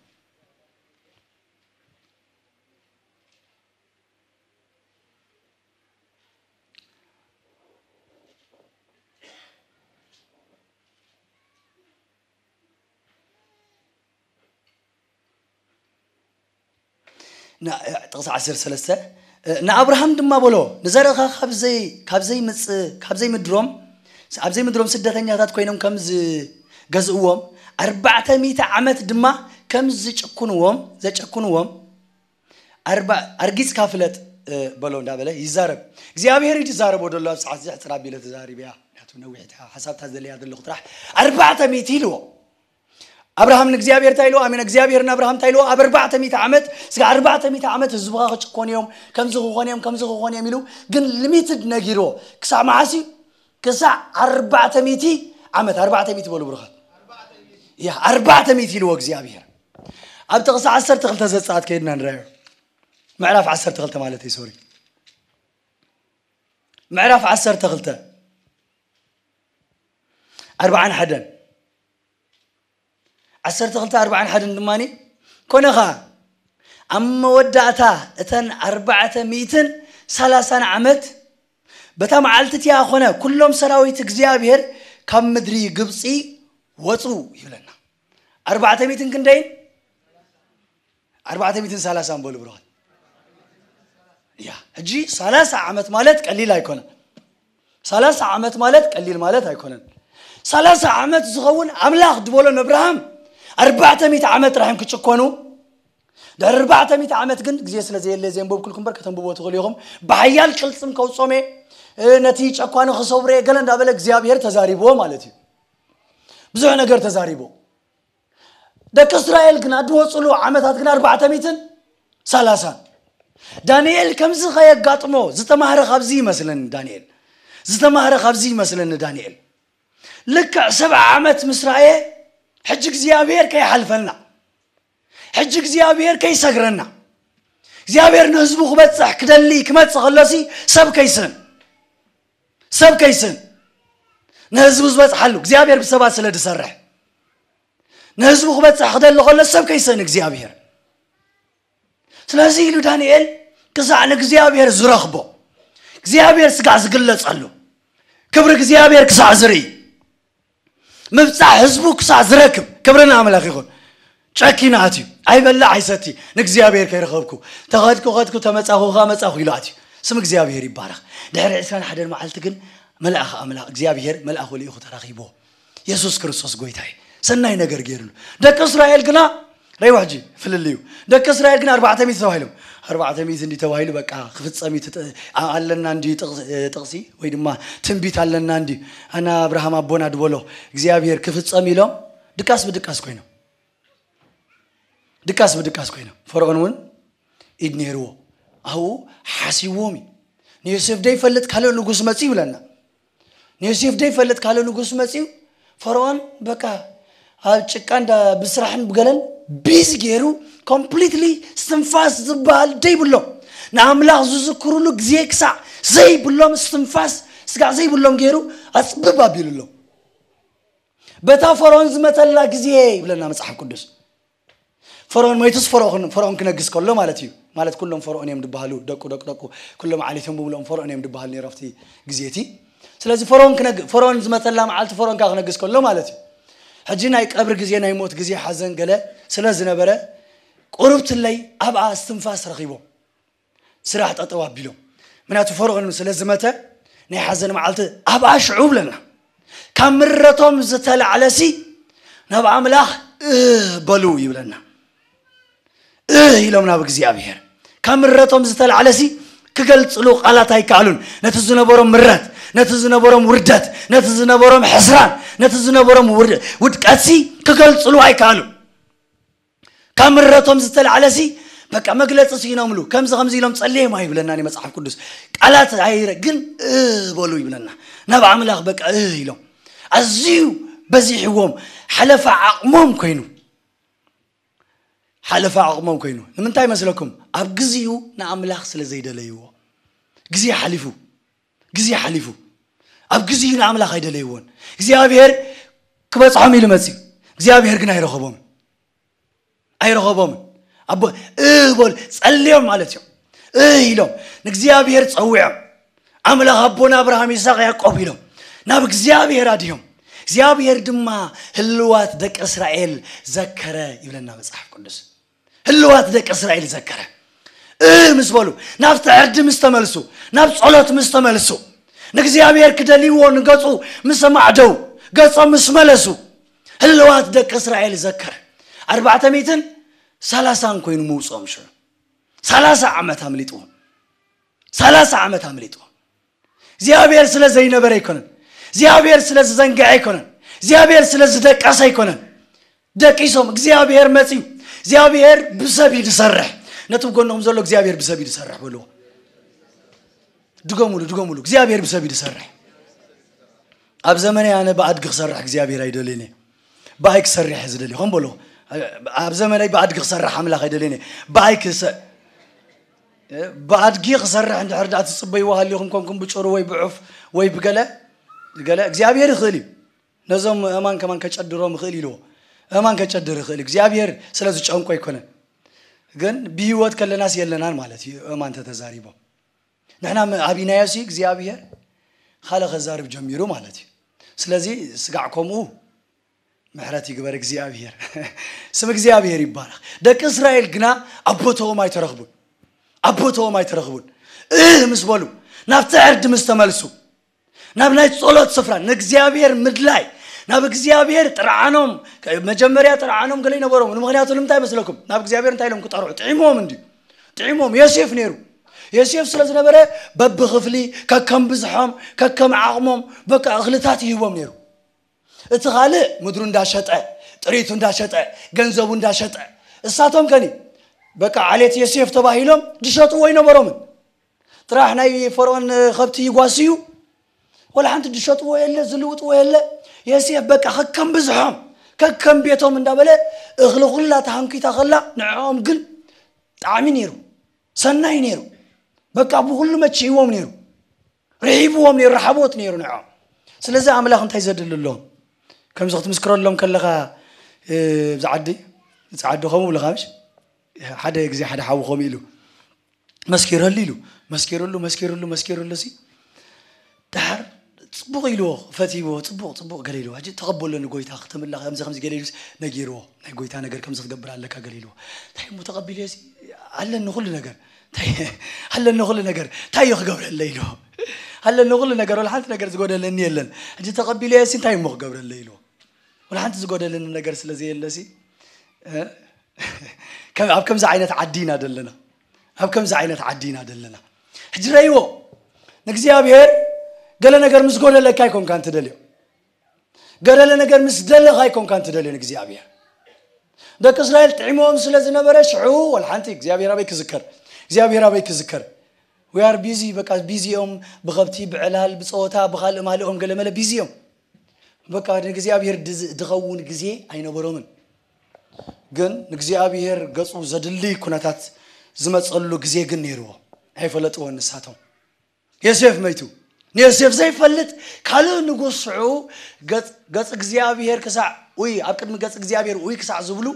ጥቕሲ ዓሰርተ ሰለስተ ንኣብርሃም ድማ በሎ፣ ንዘርእኻ ካብ ዘይምድሮም፣ ኣብ ዘይምድሮም ስደተኛታት ኮይኖም ከም ዝገዝእዎም፣ ኣርባዕተ ሚእቲ ዓመት ድማ ከም ዝጭኩንዎም ዘጨኩንዎም፣ ኣርጊፅካ ፍለጥ በሎ እንዳበለ ይዛረብ። እግዚኣብሔር ይዛረብ ወደሎ ኣብ ሰዓት እዚ ሕፅር ኣቢለ ተዛሪበያ። ምክንያቱ ነዊሕ ሓሳብታት ዘለያ ዘለኹ ጥራሕ ኣርባዕተ ሚእቲ ኢልዎ። ኣብርሃም ንእግዚኣብሔር እንታይ ኢልዎ? ኣሜን። እግዚኣብሔር ንኣብርሃም እንታይ ኢልዎ? ኣብ ኣርባዕተ ሚእቲ ዓመት፣ ስጋ ኣርባዕተ ሚእቲ ዓመት ህዝብኻ ክጭኮኑ እዮም፣ ከምዚ ክኾኑ እዮም፣ ከምዚ ክኾኑ እዮም ኢሉ፣ ግን ሊሚትድ ነጊርዎ። ክሳዕ መዓስ እዩ? ክሳዕ ኣርባዕተ ሚእቲ ዓመት። ኣርባዕተ ሚእቲ በሉ ብሩኻት። ያ ኣርባዕተ ሚእቲ ኢልዎ እግዚኣብሔር። ኣብ ጥቕሲ ዓሰርተ ክልተ ዘጸኣት ከይድና ንረኣዮ። ምዕራፍ ዓሰርተ ክልተ ማለት እዩ፣ ሶሪ። ምዕራፍ ዓሰርተ ክልተ ኣርባዓን ሓደን ዓሰርተ ክልተ ኣርባዓን ሓደን ድማ ኮነ ኸዓ ኣብ መወዳእታ እተን ኣርባዕተ ሚእትን ሰላሳን ዓመት በታ መዓልቲ እቲኣ ኮነ ኩሎም ሰራዊት እግዚኣብሔር ካብ ምድሪ ግብፂ ወፁ ይብለና። ኣርባዕተ ሚእትን ክንደይን ኣርባዕተ ሚእትን ሰላሳን በሉ ብሩኻት። ያ ሕጂ ሰላሳ ዓመት ማለት ቀሊል ኣይኮነን። ሰላሳ ዓመት ማለት ቀሊል ማለት ኣይኮነን። ሰላሳ ዓመት ዝኸውን ኣምላኽ ዝበሎ ነብርሃም ኣርባዕተ ሚእቲ ዓመት ጥራሕ እዮም ክጭኮኑ። ድሕሪ ኣርባዕተ ሚእቲ ዓመት ግን ግዜ ስለ ዘየለ ዘንበብኩልኩም እምበር ከተንብቦ ትኽእሉ ኢኹም። ብሓያል ቅልፅም ከውፅኦም እየ፣ ነቲ ጨኳኒ ክሰብሮ እየ ገለ እንዳበለ እግዚኣብሔር ተዛሪብዎ ማለት እዩ። ብዙሕ ነገር ተዛሪብዎ። ደቂ እስራኤል ግና ዝወፅሉ ዓመታት ግና ኣርባዕተ ሚእትን ሰላሳን። ዳንኤል ከምዚ ከየጋጥሞ ዝተማህረ ካብዚ ይመስለኒ። ዳንኤል ዝተማህረ ካብዚ ይመስለኒ። ዳንኤል ልክዕ ሰብዓ ዓመት ምስ ረኣየ ሕጂ እግዚኣብሔር ከይሓልፈና፣ ሕጂ እግዚኣብሔር ከይሰግረና፣ እግዚኣብሔር ንህዝቡ ክበፅሕ ክደሊ ክመፅእ ከሎሲ ሰብ ከይስእን፣ ሰብ ከይስእን፣ ንህዝቡ ዝበፅሓሉ እግዚኣብሔር ብሰባት ስለ ዝሰርሕ ንህዝቡ ክበፅሕ ክደሊ ከሎ ሰብ ከይስእን እግዚኣብሔር። ስለዚ ኢሉ ዳንኤል ክሳዕ ንእግዚኣብሔር ዝረኽቦ እግዚኣብሔር ስጋዕ ዝግለጸሉ ክብሪ እግዚኣብሔር ክሳዕ ዝርኢ ምብጻሕ ህዝቡ ክሳዕ ዝረክብ ክብሪ ንኣምላኽ ይኹን። ጨኪኑ ኣትዩ ኣይበልዕ ኣይሰቲ ንእግዚኣብሔር ከይረኸብኩ ተኸድኩ ኸድኩ ተመጻኹ ከኣ መጻኹ ኢሉ ኣትዩ። ስም እግዚኣብሔር ይባረኽ። ድሕሪ ዕስራን ሓደን መዓልቲ ግን መልኣኽ ኣምላኽ እግዚኣብሔር መልኣኹ ልኢኹ ተራኺብዎ። የሱስ ክርስቶስ ጎይታ እዩ። ሰናይ ነገር ገይሩሉ። ደቂ እስራኤል ግና ረይዋ ሕጂ ፍልልዩ። ደቂ እስራኤል ግና ኣርባዕተ ሚእቲ ተባሂሎም ኣርባዕተ ሚእቲ እንዲ ተባሂሉ በቃ ክፍጸም እዩ ትጥ- ኣለና እንዲ ጥቕሲ ወይ ድማ ትንቢት ኣለና እንዲ ኣና ኣብርሃም ኣቦና ድበሎ እግዚኣብሔር ክፍጸም ኢሎም ድቃስ ብድቃስ ኮይኖም ድቃስ ብድቃስ ኮይኖም ፈርዖን እውን ኢድ ነይርዎ ኣብኡ ሓሲዎም እዩ። ንዮሴፍ ደይፈልጥ ካልእ ንጉስ መፅኡ ይብለና። ንዮሴፍ ደይፈልጥ ካልእ ንጉስ መፅኡ ፈርዖን በቃ ኣብ ጭቃ እንዳ ብስራሕን ብገለን ቢዚ ገይሩ ኮምፕሊትሊ ስትንፋስ ዝበሃል ደይብሎም ንኣምላኽ ዝዝክሩሉ ግዜ ክሳዕ ዘይብሎም ስትንፋስ ስጋዕ ዘይብሎም ገይሩ ኣፅብብ ኣቢሉሎም። በታ ፈርዖን ዝመተላ ግዜ ይብለና መፅሓፍ ቅዱስ። ፈርዖን ሞይቱስ ፈርዖን ክነግስ ከሎ ማለት እዩ። ማለት ኩሎም ፈርዖን እዮም ዝበሃሉ ደቁ ደቁ ደቁ ኩሎም ዓሊቶም ብምልኦም ፈርዖን እዮም ዝበሃሉ ነይሮም ኣብቲ ግዜ እቲ። ስለዚ ፈርዖን ክነግ ፈርዖን ዝመተላ መዓልቲ ፈርዖን ከዓ ክነግስ ከሎ ማለት እዩ። ሕጂ ናይ ቀብሪ ግዜ ናይ ሞት ግዜ ሓዘን ገለ ስለ ዝነበረ ቁርብትለይ ኣብኣ እስትንፋስ ረኺቦም ስራሕ ጠጠው ኣቢሎም ምክንያቱ ፈርዖን ስለ ዝመተ ናይ ሓዘን መዓልቲ ኣብኣ ሽዑ ብለና ካብ ምረቶም ዝተላዕለሲ ናብ ኣምላኽ እህ በሉ ይብለና እህ ኢሎም ናብ እግዚኣብሔር ካብ ምረቶም ዝተላዕለሲ ክገልፅሉ ቃላት ኣይከኣሉን ነቲ ዝነበሮም ምረት ነቲ ዝነበሮም ውርደት ነቲ ዝነበሮም ሕስራን ነቲ ዝነበሮም ውድቀትሲ ክገልፅሉ ኣይከኣሉን ካብ ምረቶም ዝተላዕለሲ በቃ መግለፂ ስኢኖምሉ ከምዚ ከምዚ ኢሎም ፀልዮም ኣይብለና መፅሓፍ ቅዱስ ቃላት ኣይረ ግን እህ በሉ ይብለና ናብ ኣምላኽ በቃ እህ ኢሎም ኣዝዩ በዚሕዎም ሓለፋ ዓቕሞም ኮይኑ ሓለፋ ዓቕሞም ኮይኑ ንምንታይ መስለኩም ኣብ ግዚኡ ንኣምላኽ ስለ ዘይደለይዎ ግዜ ሓሊፉ ግዜ ሓሊፉ ኣብ ግዜኡ ንኣምላኽ ኣይደለይዎን። እግዚኣብሔር ክበጽሖም ኢሉ መጺኡ። እግዚኣብሔር ግን ኣይረኸቦምን። ኣይረኸቦምን። ኣቦ እ በሉ፣ ጸልዮም ማለት እዮም። እ ኢሎም ንእግዚኣብሔር ጸዊዖም፣ ኣምላኽ ኣቦና ኣብርሃም፣ ይስሐቅ፣ ያዕቆብ ኢሎም ናብ እግዚኣብሔር ኣድዮም። እግዚኣብሔር ድማ ህልዋት ደቂ እስራኤል ዘከረ ይብለና መጽሓፍ ቅዱስ። ህልዋት ደቂ እስራኤል ዘከረ። እ ምስ በሉ፣ ናብቲ ዕርዲ ምስ ተመልሱ፣ ናብ ጸሎት ምስ ተመልሱ፣ ንእግዚኣብሔር ክደልይዎ ንገጹ ምስ ኣማዕደው፣ ገጾም ምስ መለሱ፣ ህልዋት ደቂ እስራኤል ዘከረ። ኣርባዕተ ሚእትን ሰላሳን ኮይኑ ምውጽኦም ሽዑ። ሰላሳ ዓመት ኣምሊጥዎም። ሰላሳ ዓመት ኣምሊጥዎም። እግዚኣብሔር ስለ ዘይነበረ ኣይኮነን። እግዚኣብሔር ስለ ዝዘንግዐ ኣይኮነን። እግዚኣብሔር ስለ ዝደቀሰ ኣይኮነን። ደቂሶም። እግዚኣብሔር መጺኡ። እግዚኣብሔር ብሰብ እዩ ዝሰርሕ። ነቲ ብጎንኹም ዘሎ እግዚኣብሔር ብሰብ እዩ ዝሰርሕ በልዎ። ድገሙሉ፣ ድገሙሉ። እግዚኣብሔር ብሰብ እዩ ዝሰርሕ። ኣብ ዘመነይ ኣነ ብኣድጊ ክሰርሕ እግዚኣብሔር ኣይደልየን እየ። ብኣይ ክሰርሕ እየ ዝደሊ። ከም በልዎ። ኣብ ዘመነይ ብኣድጊ ክሰርሕ ኣምላኽ ኣይደልየን እየ። ብኣይ ክሰ-፣ ብኣድጊ ክሰርሕ እንድሕር ደኣ ትጽበይዎ ሃሊኹም ኮንኩም ብጭሩ ወይ ብዑፍ ወይ ብገለ፣ ገለ እግዚኣብሔር ይኽእል እዩ። ነዞም እማን ከማን ከጨድሮም ይኽእል ኢልዎ። እማን ከጨድር ይኽእል። እግዚኣብሔር ስለ ዝጨንቆ ኣይኮነን። ግን ብህይወት ከለናስ የለናን ማለት እዩ። እማን ተተዛሪቦም። ንሕና ም-፣ ኣቢናዮሲ እግዚኣብሔር ካልእ ከዛርብ ጀሚሩ ማለት እዩ። ስለዚ ስጋዕ ከምኡ ምሕረት ይግበር እግዚኣብሔር። ስም እግዚኣብሔር ይባረኽ። ደቂ እስራኤል ግና ኣብ ቦታኦም ኣይተረኽቡን። ኣብ ቦታኦም ኣይተረኽቡን። እህ ምስ በሉ፣ ናብቲ ዕርዲ ምስ ተመልሱ፣ ናብ ናይ ጸሎት ስፍራ፣ ንእግዚኣብሔር ምድላይ፣ ናብ እግዚኣብሔር ጥርዓኖም፣ መጀመርያ ጥርዓኖም ገለ ይነበሮም። ንምኽንያቱ ንምንታይ መስለኩም? ናብ እግዚኣብሔር እንታይ ኢሎም ክጠርዑ? ጥዒሞም እንድዩ። ጥዒሞም። ዮሴፍ ነይሩ። ዮሴፍ ስለ ዝነበረ በብኽፍሊ፣ ከከም ብዝሖም፣ ከከም ዓቕሞም፣ በቃ እኽልታት ይህቦም ነይሩ። እቲ ካልእ ምድሩ እንዳሸጠ፣ ጥሪቱ እንዳሸጠ፣ ገንዘቡ እንዳሸጠ፣ እሳቶም ከኒ በቃ ዓሌት ዮሴፍ ተባሂሎም ዝሸጥዎ ኣይነበሮምን። ጥራሕ ናይ ፈርዖን ከብቲ ይጓስዩ፣ ወላ ሓንቲ ዝሸጥዎ የለ፣ ዝልውጥዎ የለ። ዮሴፍ በቃ ከከም ብዝሖም፣ ከከም ቤቶም እንዳበለ እኽሊ ኩላ ተሃንኪታ ከላ ንዕኦም ግን ጣዕሚ ነይሩ፣ ሰናይ ነይሩ። በቃ ብኹሉ መችይዎም ነይሩ፣ ርሒብዎም ነይሩ፣ ረሓቦት ነይሩ ንዕኦም። ስለዚ ኣምላኽ እንታይ ዘድሊ ኣለዎም? ከምዚ ክትምስክረሎም ከለኻ፣ እ፣ ኣብዚ ዓዲ፣ እዚ ዓዲ ከምኡ ብለኻ ምሽ? ሓደ ግዜ ሓደ ሓዊ ከምኡ ኢሉ መስኪረሉ ኢሉ፣ መስኪረሉ፣ መስኪረሉ፣ መስኪረሉ ሲ፣ ደሓር ጽቡቕ ኢልዎ፣ ፈትይዎ፣ ጽቡቕ፣ ጽቡቕ ገለ ኢልዎ። ሕጂ ተቐበሎ ንጎይታ፣ ክተምላ ከምዚ፣ ከምዚ ገለ ኢሉስ ነጊርዎ። ናይ ጎይታ ነገር ከምዚ ክትገብር ኣለካ ገለ ኢልዎ። እንታይ እሞ ተቐቢለዮ ሲ፣ ኣለኒ ኩሉ ነገር። እንታይ፣ ኣለኒ ኩሉ ነገር። እንታይ እየ ክገብረለይ ኢልዎ። ኣለኒ ኩሉ ነገር፣ ወላ ሓንቲ ነገር ዝጎደለኒ የለን። ሕጂ ተቐቢለዮ ሲ፣ እንታይ እሞ ክገብረለይ ኢልዎ። ወላ ሓንቲ ዝጎደለኒ ነገር ስለ ዘየለ ሲ፣ እ፣ ከም፣ ኣብ ከምዚ ዓይነት ዓዲ ኢና ዘለና። ኣብ ከምዚ ዓይነት ዓዲ ኢና ዘለና። ሕጂ ረይዎ፣ ንእግዚኣብሔር ገለ ነገር ምስ ጎደለካ ኣይኮንካን ትደልዮ። ገለ ነገር ምስ ደለኻ ኣይኮንካን ትደልዮ ንእግዚኣብሔር። ደቂ እስራኤል ጥዒሞም ስለ ዝነበረ ሽዑ ወላ ሓንቲ እግዚኣብሔር ኣበይ ክዝከር? እግዚኣብሔር ኣበይ ክዝከር? We are busy፣ በቃ ቢዚ እዮም ብኸብቲ፣ ብዕላል፣ ብጸወታ፣ ብኻልእ ማልኦም ገለመለ ቢዚ እዮም። በቃ ንእግዚኣብሔር ድዝ-፣ ድኸውን ግዜ ኣይነበሮምን። ግን ንእግዚኣብሔር ገጹ ዘድሊ ኩነታት ዝመጸሉ ግዜ ግን ነይርዎ። ኣይፈለጥዎን ንሳቶም። ዮሴፍ መይቱ። ንዮሴፍ ዘይፈልጥ ካልእ ንጉስ ሽዑ ገጽ፣ ገጽ እግዚኣብሔር ክሳዕ፣ ውይ፣ ኣብ ቅድሚ ገጽ እግዚኣብሔር ውይ ክሳዕ ዝብሉ፣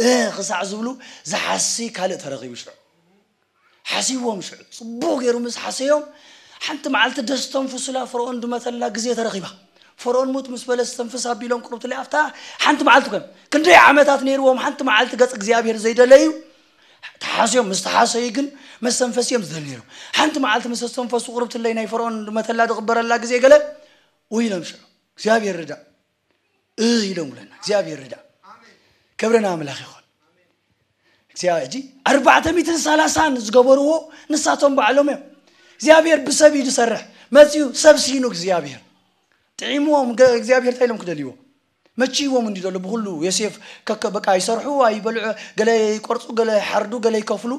እ ክሳዕ ዝብሉ ዝሓሲ ካልእ ተረኺቡ ሽዑ። ሓሲዎም ሽዑ። ጽቡቕ ገይሩ ምስ ሓሰዮም፣ ሓንቲ መዓልቲ ደስተንፍሱላ ፈርኦን ድመተላ ግዜ ተረኺባ። ፈርኦን ሙት ምስ በለ ዝተንፍስ ኣቢሎም ቅሩብትለይ ኣብታ ሓንቲ መዓልቲ ኮን። ክንደይ ዓመታት ነይርዎም ሓንቲ መዓልቲ ገጽ እግዚኣብሔር ዘይደለዩ፣ ተሓስዮም። ምስ ተሓሰዩ ግን መስተንፈሲ እዮም ዝደልዩ ነይሮም። ሓንቲ መዓልቲ ምስ ኣስተንፈሱ ቅሩብትለይ ናይ ፈርኦን ድመተላ ድቕበረላ ግዜ ገለ ውይ ኢሎም ሽዑ። እግዚኣብሔር ርዳእ። እ ኢሎም ብለና። እግዚኣብሔር ርዳእ። ክብሪ ንኣምላኽ ይኹን። እግዚኣብሔር፣ ሕጂ ኣርባዕተ ሚእትን ሰላሳን ዝገበርዎ ንሳቶም ባዕሎም እዮም። እግዚኣብሔር ብሰብ እዩ ዝሰርሕ። መጺኡ ሰብ ሲኑ እግዚኣብሔር። ጥዒምዎም ገ-፣ እግዚኣብሔር እንታይ ኢሎም ክደልይዎ? መቺዎም እንዲ ዘሎ ብኹሉ ዮሴፍ ከከ-፣ በቃ ይሰርሑ፣ ኣይበልዑ፣ ገለ ይቆርጹ፣ ገለ ይሓርዱ፣ ገለ ይከፍሉ፣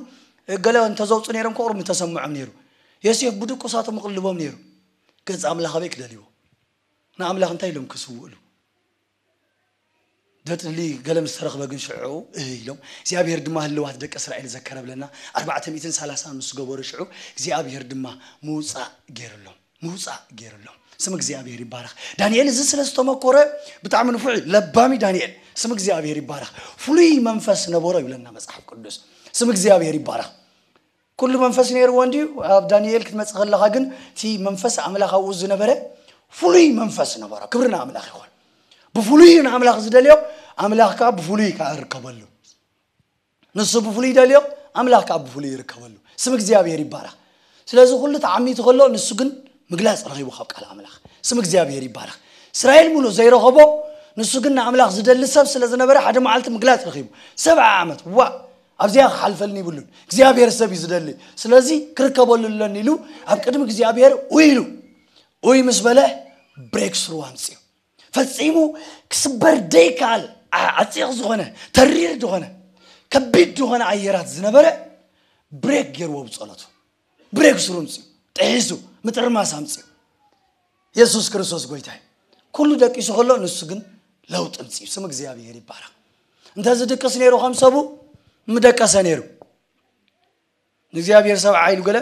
ገለ እንተዘውጹ ነይሮም ከቕርቡ ምተሰምዖም ነይሩ። ዮሴፍ ብድቁሳቶም ይቕልቦም ነይሩ። ገጽ ኣምላኽ ኣበይ ክደልይዎ? ንኣምላኽ እንታይ ኢሎም ክስውእሉ? ደትሊ ገለ ምስ ተረኽበ ግን ሽዑ እህ ኢሎም፣ እግዚኣብሔር ድማ ህልዋት ደቂ እስራኤል ዘከረ ብለና። ኣርባዕተ ሚእትን ሰላሳን ምስ ገበሩ ሽዑ እግዚኣብሔር ድማ ምውጻእ ገይሩሎም። ምውፃእ ገይርሎም። ስም እግዚኣብሔር ይባረኽ። ዳንኤል እዚ ስለ ዝተመኮረ ብጣዕሚ ንፉዕ እዩ፣ ለባሚ ዳንኤል። ስም እግዚኣብሔር ይባረኽ። ፍሉይ መንፈስ ነበሮ ይብለና መጽሓፍ ቅዱስ። ስም እግዚኣብሔር ይባረኽ። ኩሉ መንፈስ ነይርዎ እንድዩ። ኣብ ዳንኤል ክትመጽእ ከለኻ ግን እቲ መንፈስ ኣምላኽ ኣብኡ ዝነበረ ፍሉይ መንፈስ ነበሮ። ክብሪ ንኣምላኽ ይኹን። ብፍሉይ ንኣምላኽ ዝደልዮ ኣምላኽ ከዓ ብፍሉይ ከዓ ይርከበሉ። ንሱ ብፍሉይ ይደልዮ፣ ኣምላኽ ከዓ ብፍሉይ ይርከበሉ። ስም እግዚኣብሔር ይባረኽ። ስለዚ ኩሉ ተዓሚቱ ከሎ ንሱ ግን ምግላጽ ረኺቡ ካብ ቃል ኣምላኽ። ስም እግዚኣብሔር ይባረኽ። እስራኤል ሙሉእ ዘይረኸቦ ንሱ ግን ንኣምላኽ ዝደሊ ሰብ ስለ ዝነበረ ሓደ መዓልቲ ምግላጽ ረኺቡ። ሰብዓ ዓመት ዋ ኣብዚኣ ክሓልፈልኒ ይብሉን እግዚኣብሔር ሰብ እዩ ዝደሊ። ስለዚ ክርከበሉ ኣለኒ ኢሉ ኣብ ቅድሚ እግዚኣብሔር ኡይ ኢሉ ኡይ ምስ በለ ብሬክ ስሩ ኣምፅኡ። ፈጺሙ ክስበር ደይከኣል ዓ- ዓፂቕ ዝኾነ ተሪር ዝኾነ ከቢድ ዝኾነ ኣየራት ዝነበረ ብሬክ ገይርዎ ብጸሎቱ። ብሬክ ስሩ ኣምፅኡ፣ ጥሒሱ ምጥርማስ ኣምፅኡ። የሱስ ክርስቶስ ጎይታ እዩ። ኩሉ ደቂሱ ከሎ ንሱ ግን ለውጢ ኣምፅኡ። ስም እግዚኣብሔር ይባረኽ። እንተዝድቅስ ነይሩ ከም ሰቡ ምደቀሰ ነይሩ። ንእግዚኣብሔር ሰብዓ ኢሉ ገለ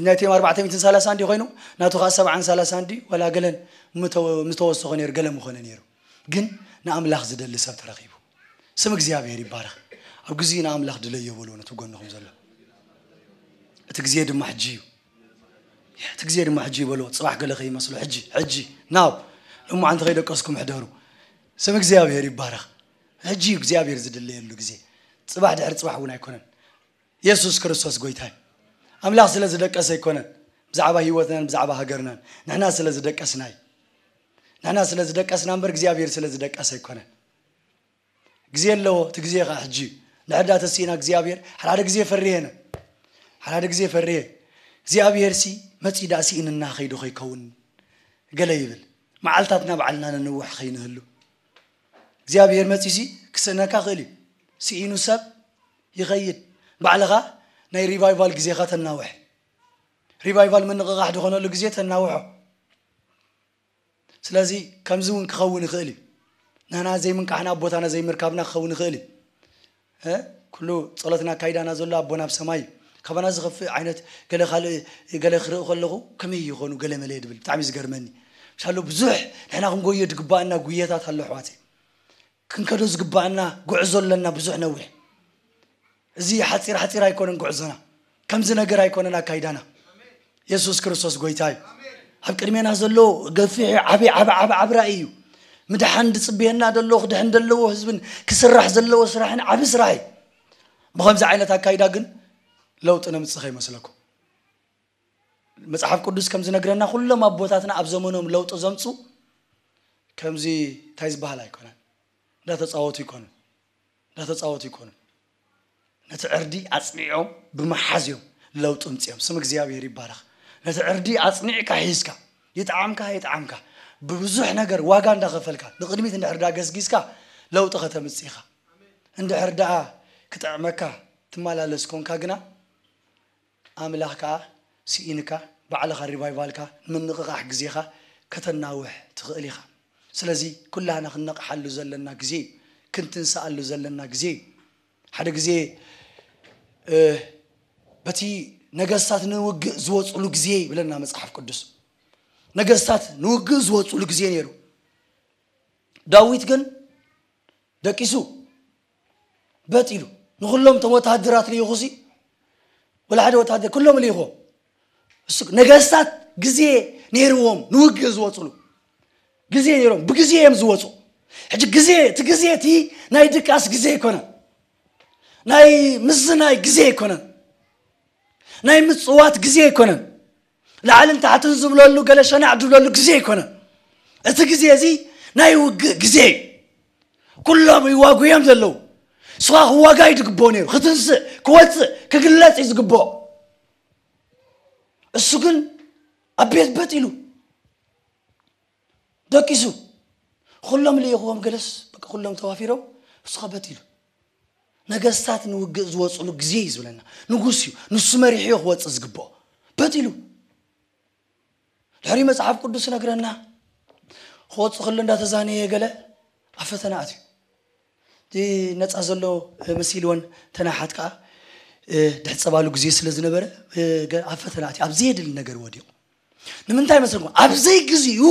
ናይ ቴማ ኣርባዕተ ሚእትን ሰላሳ እንዲ ኮይኑ ናቱ ከዓ ሰብዓን ሰላሳ እንዲ ወላ ገለን ምተወ- ምተወሰኾ ነይሩ፣ ገለ ምኾነ ነይሩ። ግን ንኣምላኽ ዝደሊ ሰብ ተረኺቡ። ስም እግዚኣብሔር ይባረኽ። ኣብ ግዜ ንኣምላኽ ድለዮ በልዎ ነቲ ጎንኹም ዘሎ። እቲ ግዜ ድማ ሕጂ እዩ። እቲ ግዜ ድማ ሕጂ እዩ በልዎ። ጽባሕ ገለ ከይመስሎ ሕጂ ሕጂ ናው ሎማዓንቲ ከይደቀስኩም ሕደሩ። ስም እግዚኣብሔር ይባረኽ። ሕጂ እዩ እግዚኣብሔር ዝድለየሉ ግዜ። ጽባሕ ድሕሪ ጽባሕ እውን ኣይኮነን። የሱስ ክርስቶስ ጎይታ እዩ። ኣምላኽ ስለ ዝደቀሰ ኣይኮነን። ብዛዕባ ህይወትናን ብዛዕባ ሃገርናን ንሕና ስለ ዝደቀስና እዩ። ንሕና ስለ ዝደቀስና እምበር እግዚኣብሔር ስለ ዝደቀሰ ኣይኮነን። ግዜ ኣለዎ። እቲ ግዜ ከዓ ሕጂ እዩ። ንሕዳ ተሲእና እግዚኣብሔር ሓደ ሓደ ግዜ ፈርሄ ነ ሓደ ሓደ ግዜ ፈርሄ እግዚኣብሔር ሲ መፂ ዳ ስኢንና ከይዱ ከይከውን ገለ ይብል። መዓልታትና ባዕልና ነንውሕ ከይንህሉ እግዚኣብሔር መፂሲ ክስእነካ ክእል እዩ። ስኢኑ ሰብ ይኸይድ። ባዕልኻ ናይ ሪቫይቫል ግዜኻ ተናውሕ። ሪቫይቫል ምንቕቓሕ ዝኾነሉ ግዜ ተናውሖ። ስለዚ ከምዚ እውን ክኸውን ይኽእል እዩ። ንሕና ዘይምንቃሕና ኣቦታና ዘይምርካብና ክኸውን ይኽእል እዩ። እ? ኩሉ ጸሎትና ኣካይዳና ዘሎ ኣቦና ኣብ ሰማይ እዩ። ካባና ዝኸፍእ ዓይነት ገለ ካልእ ገለ ክርኢ ከለኹ ከመይ ይኾኑ ገለ መለ ድብል ብጣዕሚ እዩ ዝገርመኒ። ምሻሉ ብዙሕ ንሕና ክንጎዮ ዝግባኣና ጉየታት ኣሎ ኣሕዋተይ። ክንከዶ ዝግባኣና ጉዕዞ ኣለና ብዙሕ ነዊሕ። እዚ ሓፂር ሓፂር ኣይኮነን ጉዕዞና። ከምዚ ነገር ኣይኮነን ኣካይዳና። የሱስ ክርስቶስ ጎይታ እዩ። ኣብ ቅድሜና ዘሎ ገፊሕ ዓቢ ዓቢ ዓቢ ዓቢ ራእይ እዩ። ምድሓን ዝፅበየና ዘሎ ክድሕን ዘለዎ ህዝብን ክስራሕ ዘለዎ ስራሕን ዓቢ ስራሕ እዩ። ብኸምዚ ዓይነት ኣካይዳ ግን ለውጢ ነምፅእ ከይመስለኩም። መጽሓፍ ቅዱስ ከም ዝነግረና ኩሎም ኣቦታትና ኣብ ዘመኖም ለውጢ ዘምፁ ከምዚ እንታይ ዝበሃል ኣይኮነን። እንዳተፃወቱ ይኮኑ እንዳተፃወቱ ይኮኑ። ነቲ ዕርዲ ኣፅኒዖም ብምሓዝ እዮም ለውጢ ምፅኦም። ስም እግዚኣብሔር ይባረኽ። ነቲ ዕርዲ ኣፅኒዕካ ሒዝካ ይጥዓምካ ይጥዓምካ ብብዙሕ ነገር ዋጋ እንዳኸፈልካ ንቕድሚት እንድሕር ዳገስጊስካ ለውጢ ከተምፅእ ኢኻ። እንድሕር ደኣ ክጥዕመካ ትመላለስ ኮንካ ግና ኣምላኽ ከኣ ስኢንካ ባዕልኻ ሪቫይቫልካ ንምንቕቓሕ ግዜኻ ከተናውሕ ትኽእል ኢኻ። ስለዚ ኩላህና ክንነቕሓሉ ዘለና ግዜ እዩ። ክንትንስኣሉ ዘለና ግዜ እዩ። ሓደ ግዜ እ፣ በቲ ነገስታት ንውግእ ዝወፅሉ ግዜ ይብለና መፅሓፍ ቅዱስ። ነገስታት ንውግእ ዝወፅሉ ግዜ ነይሩ። ዳዊት ግን ደቂሱ በጥ ኢሉ ንኩሎም እቶም ወተሃደራት ልኢኹ ሲ ወላ ሓደ ወተሃደር ኩሎም ልኢኹ። እሱ ነገስታት ግዜ ነይርዎም ንውግእ ዝወፅሉ ግዜ ነይሮም ብግዜ እዮም ዝወፁ። ሕጂ ግዜ እቲ ግዜ እቲ ናይ ድቃስ ግዜ ኣይኮነን። ናይ ምዝናይ ግዜ ኣይኮነን። ናይ ምፅዋት ግዜ ኣይኮነን። ላዕልን ታሕትን ዝብለሉ ገለ ሸናዕ ዝብለሉ ግዜ ኣይኮነን። እቲ ግዜ እዚ ናይ ውግእ ግዜ እዩ። ኩሎም ይዋጉ እዮም ዘለዉ። ንስኻ ክዋጋ እዩ ዝግብኦ ነይሩ። ክትንስእ ክወፅእ ክግለፅ እዩ ዝግብኦ። እሱ ግን ኣብ ቤት በጥ ኢሉ ደቂሱ ኩሎም ልኢኽዎም ገለስ በቃ ኩሎም ተዋፊሮም እሱ ከ በጥ ኢሉ። ነገስታት ንውግእ ዝወፅሉ ግዜ እዩ ዝብለና። ንጉስ እዩ ንሱ መሪሑ እዩ ክወፅእ ዝግብኦ። በጥ ኢሉ ድሕሪ መፅሓፍ ቅዱስ ነግረና ክወፅእ ከሎ እንዳተዛነየ ገለ ኣብ ፈተና ኣትዩ። እቲ ነፃ ዘሎ መሲልወን ተናሓት ከዓ ድሕፀባሉ ግዜ ስለ ዝነበረ ኣብ ፈተና ኣትዩ ኣብ ዘየድሊ ነገር ወዲቑ። ንምንታይ መስለኩም? ኣብ ዘይግዚኡ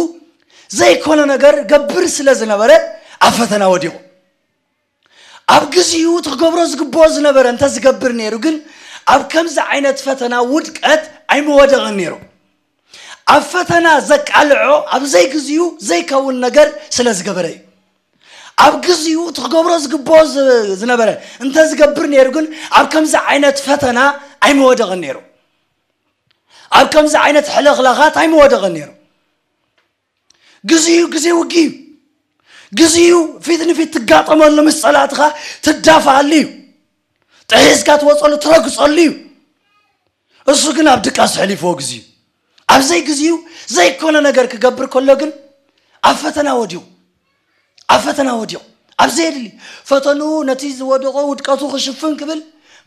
ዘይኮነ ነገር ገብር ስለ ዝነበረ ኣብ ፈተና ወዲቑ። ኣብ ግዚኡ ትገብሮ ዝግብኦ ዝነበረ እንተ ዝገብር ነይሩ ግን ኣብ ከምዚ ዓይነት ፈተና ውድቀት ኣይምወደቐን ነይሩ። ኣብ ፈተና ዘቃልዖ ኣብ ዘይግዚኡ ዘይከውን ነገር ስለ ዝገበረ እዩ። ኣብ ግዚኡ ትገብሮ ዝግብኦ ዝ- ዝነበረ እንተ ዝገብር ነይሩ ግን ኣብ ከምዚ ዓይነት ፈተና ኣይምወደቐን ነይሩ። ኣብ ከምዚ ዓይነት ሕለኽላኻት ኣይምወደቐን ነይሩ። ግዜኡ ግዜ ውግእ እዩ። ግዜኡ ፊት ንፊት ትጋጠመሉ ምስ ጸላእትኻ ትዳፋኣሉ እዩ። ጥሒስካ ትወጸሉ ትረግጸሉ እዩ። እሱ ግን ኣብ ድቃስ ሕሊፍዎ ግዜኡ ኣብ ዘይግዜኡ ዘይኮነ ነገር ክገብር ከሎ ግን ኣብ ፈተና ወዲቑ ኣብ ፈተና ወዲቑ ኣብ ዘየድሊ ፈተንኡ ነቲ ዝወደቆ ውድቀቱ ክሽፍን ክብል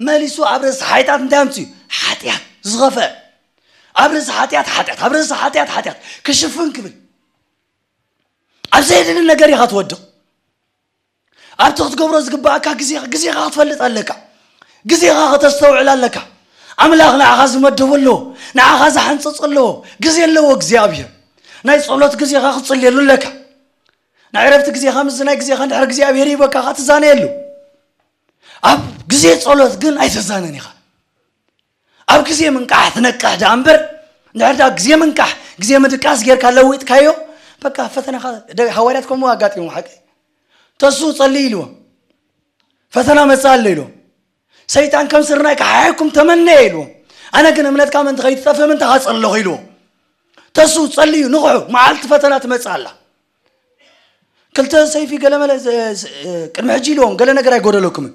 መሊሱ ኣብ ርእሲ ሓጢኣት እንታይ ኣምፅኡ? ሓጢኣት ዝኸፈአ ኣብ ርእሲ ሓጢኣት ሓጢኣት ኣብ ርእሲ ሓጢኣት ሓጢኣት ክሽፍን ክብል ኣብ ዘየድሊ ነገር ኢኻ ትወድቕ። ኣብቲ ክትገብሮ ዝግባኣካ ግዜ ግዜኻ ክትፈልጥ ኣለካ። ግዜኻ ከተስተውዕል ኣለካ። ኣምላኽ ንዓኻ ዝመደቦ ኣለዎ። ንዓኻ ዝሓንጸጾ ኣለዎ። ግዜ ኣለዎ እግዚኣብሔር። ናይ ጸሎት ግዜኻ ክትጽልየሉ ኣለካ። ናይ ዕረፍቲ ግዜኻ ምስዚ ናይ ግዜኻ እንድሕር እግዚኣብሔር ይበካ ኻ ትዛነየሉ። ኣብ ግዜ ጸሎት ግን ኣይትዛነን ኢኻ። ኣብ ግዜ ምንቃሕ ትነቅሕ ደኣ እምበር እንድሕር ደኣ ግዜ ምንቃሕ ግዜ ምድቃስ ጌርካ ለዊጥካዮ በቃ ፈተናኻ ደ- ሃዋርያት ከምኡ ኣጋጢሞም ሓቂ ተሱ ጸልይ ኢልዎም ፈተና መጽእ ኣሎ ኢልዎም ሰይጣን ከም ስርናይ ክሓሕኩም ተመነየ ኢልዎም ኣነ ግን እምነትካ ምእንቲ ከይትጠፍእ ምእንታኻ ጸለኹ ኢልዎም ተሱ ጸልዩ ንቑሑ መዓልቲ ፈተና ትመጽእ ኣላ ክልተ ሰይፊ ገለመለ ቅድሚ ሕጂ ኢልዎም ገለ ነገር ኣይጎደለኩምን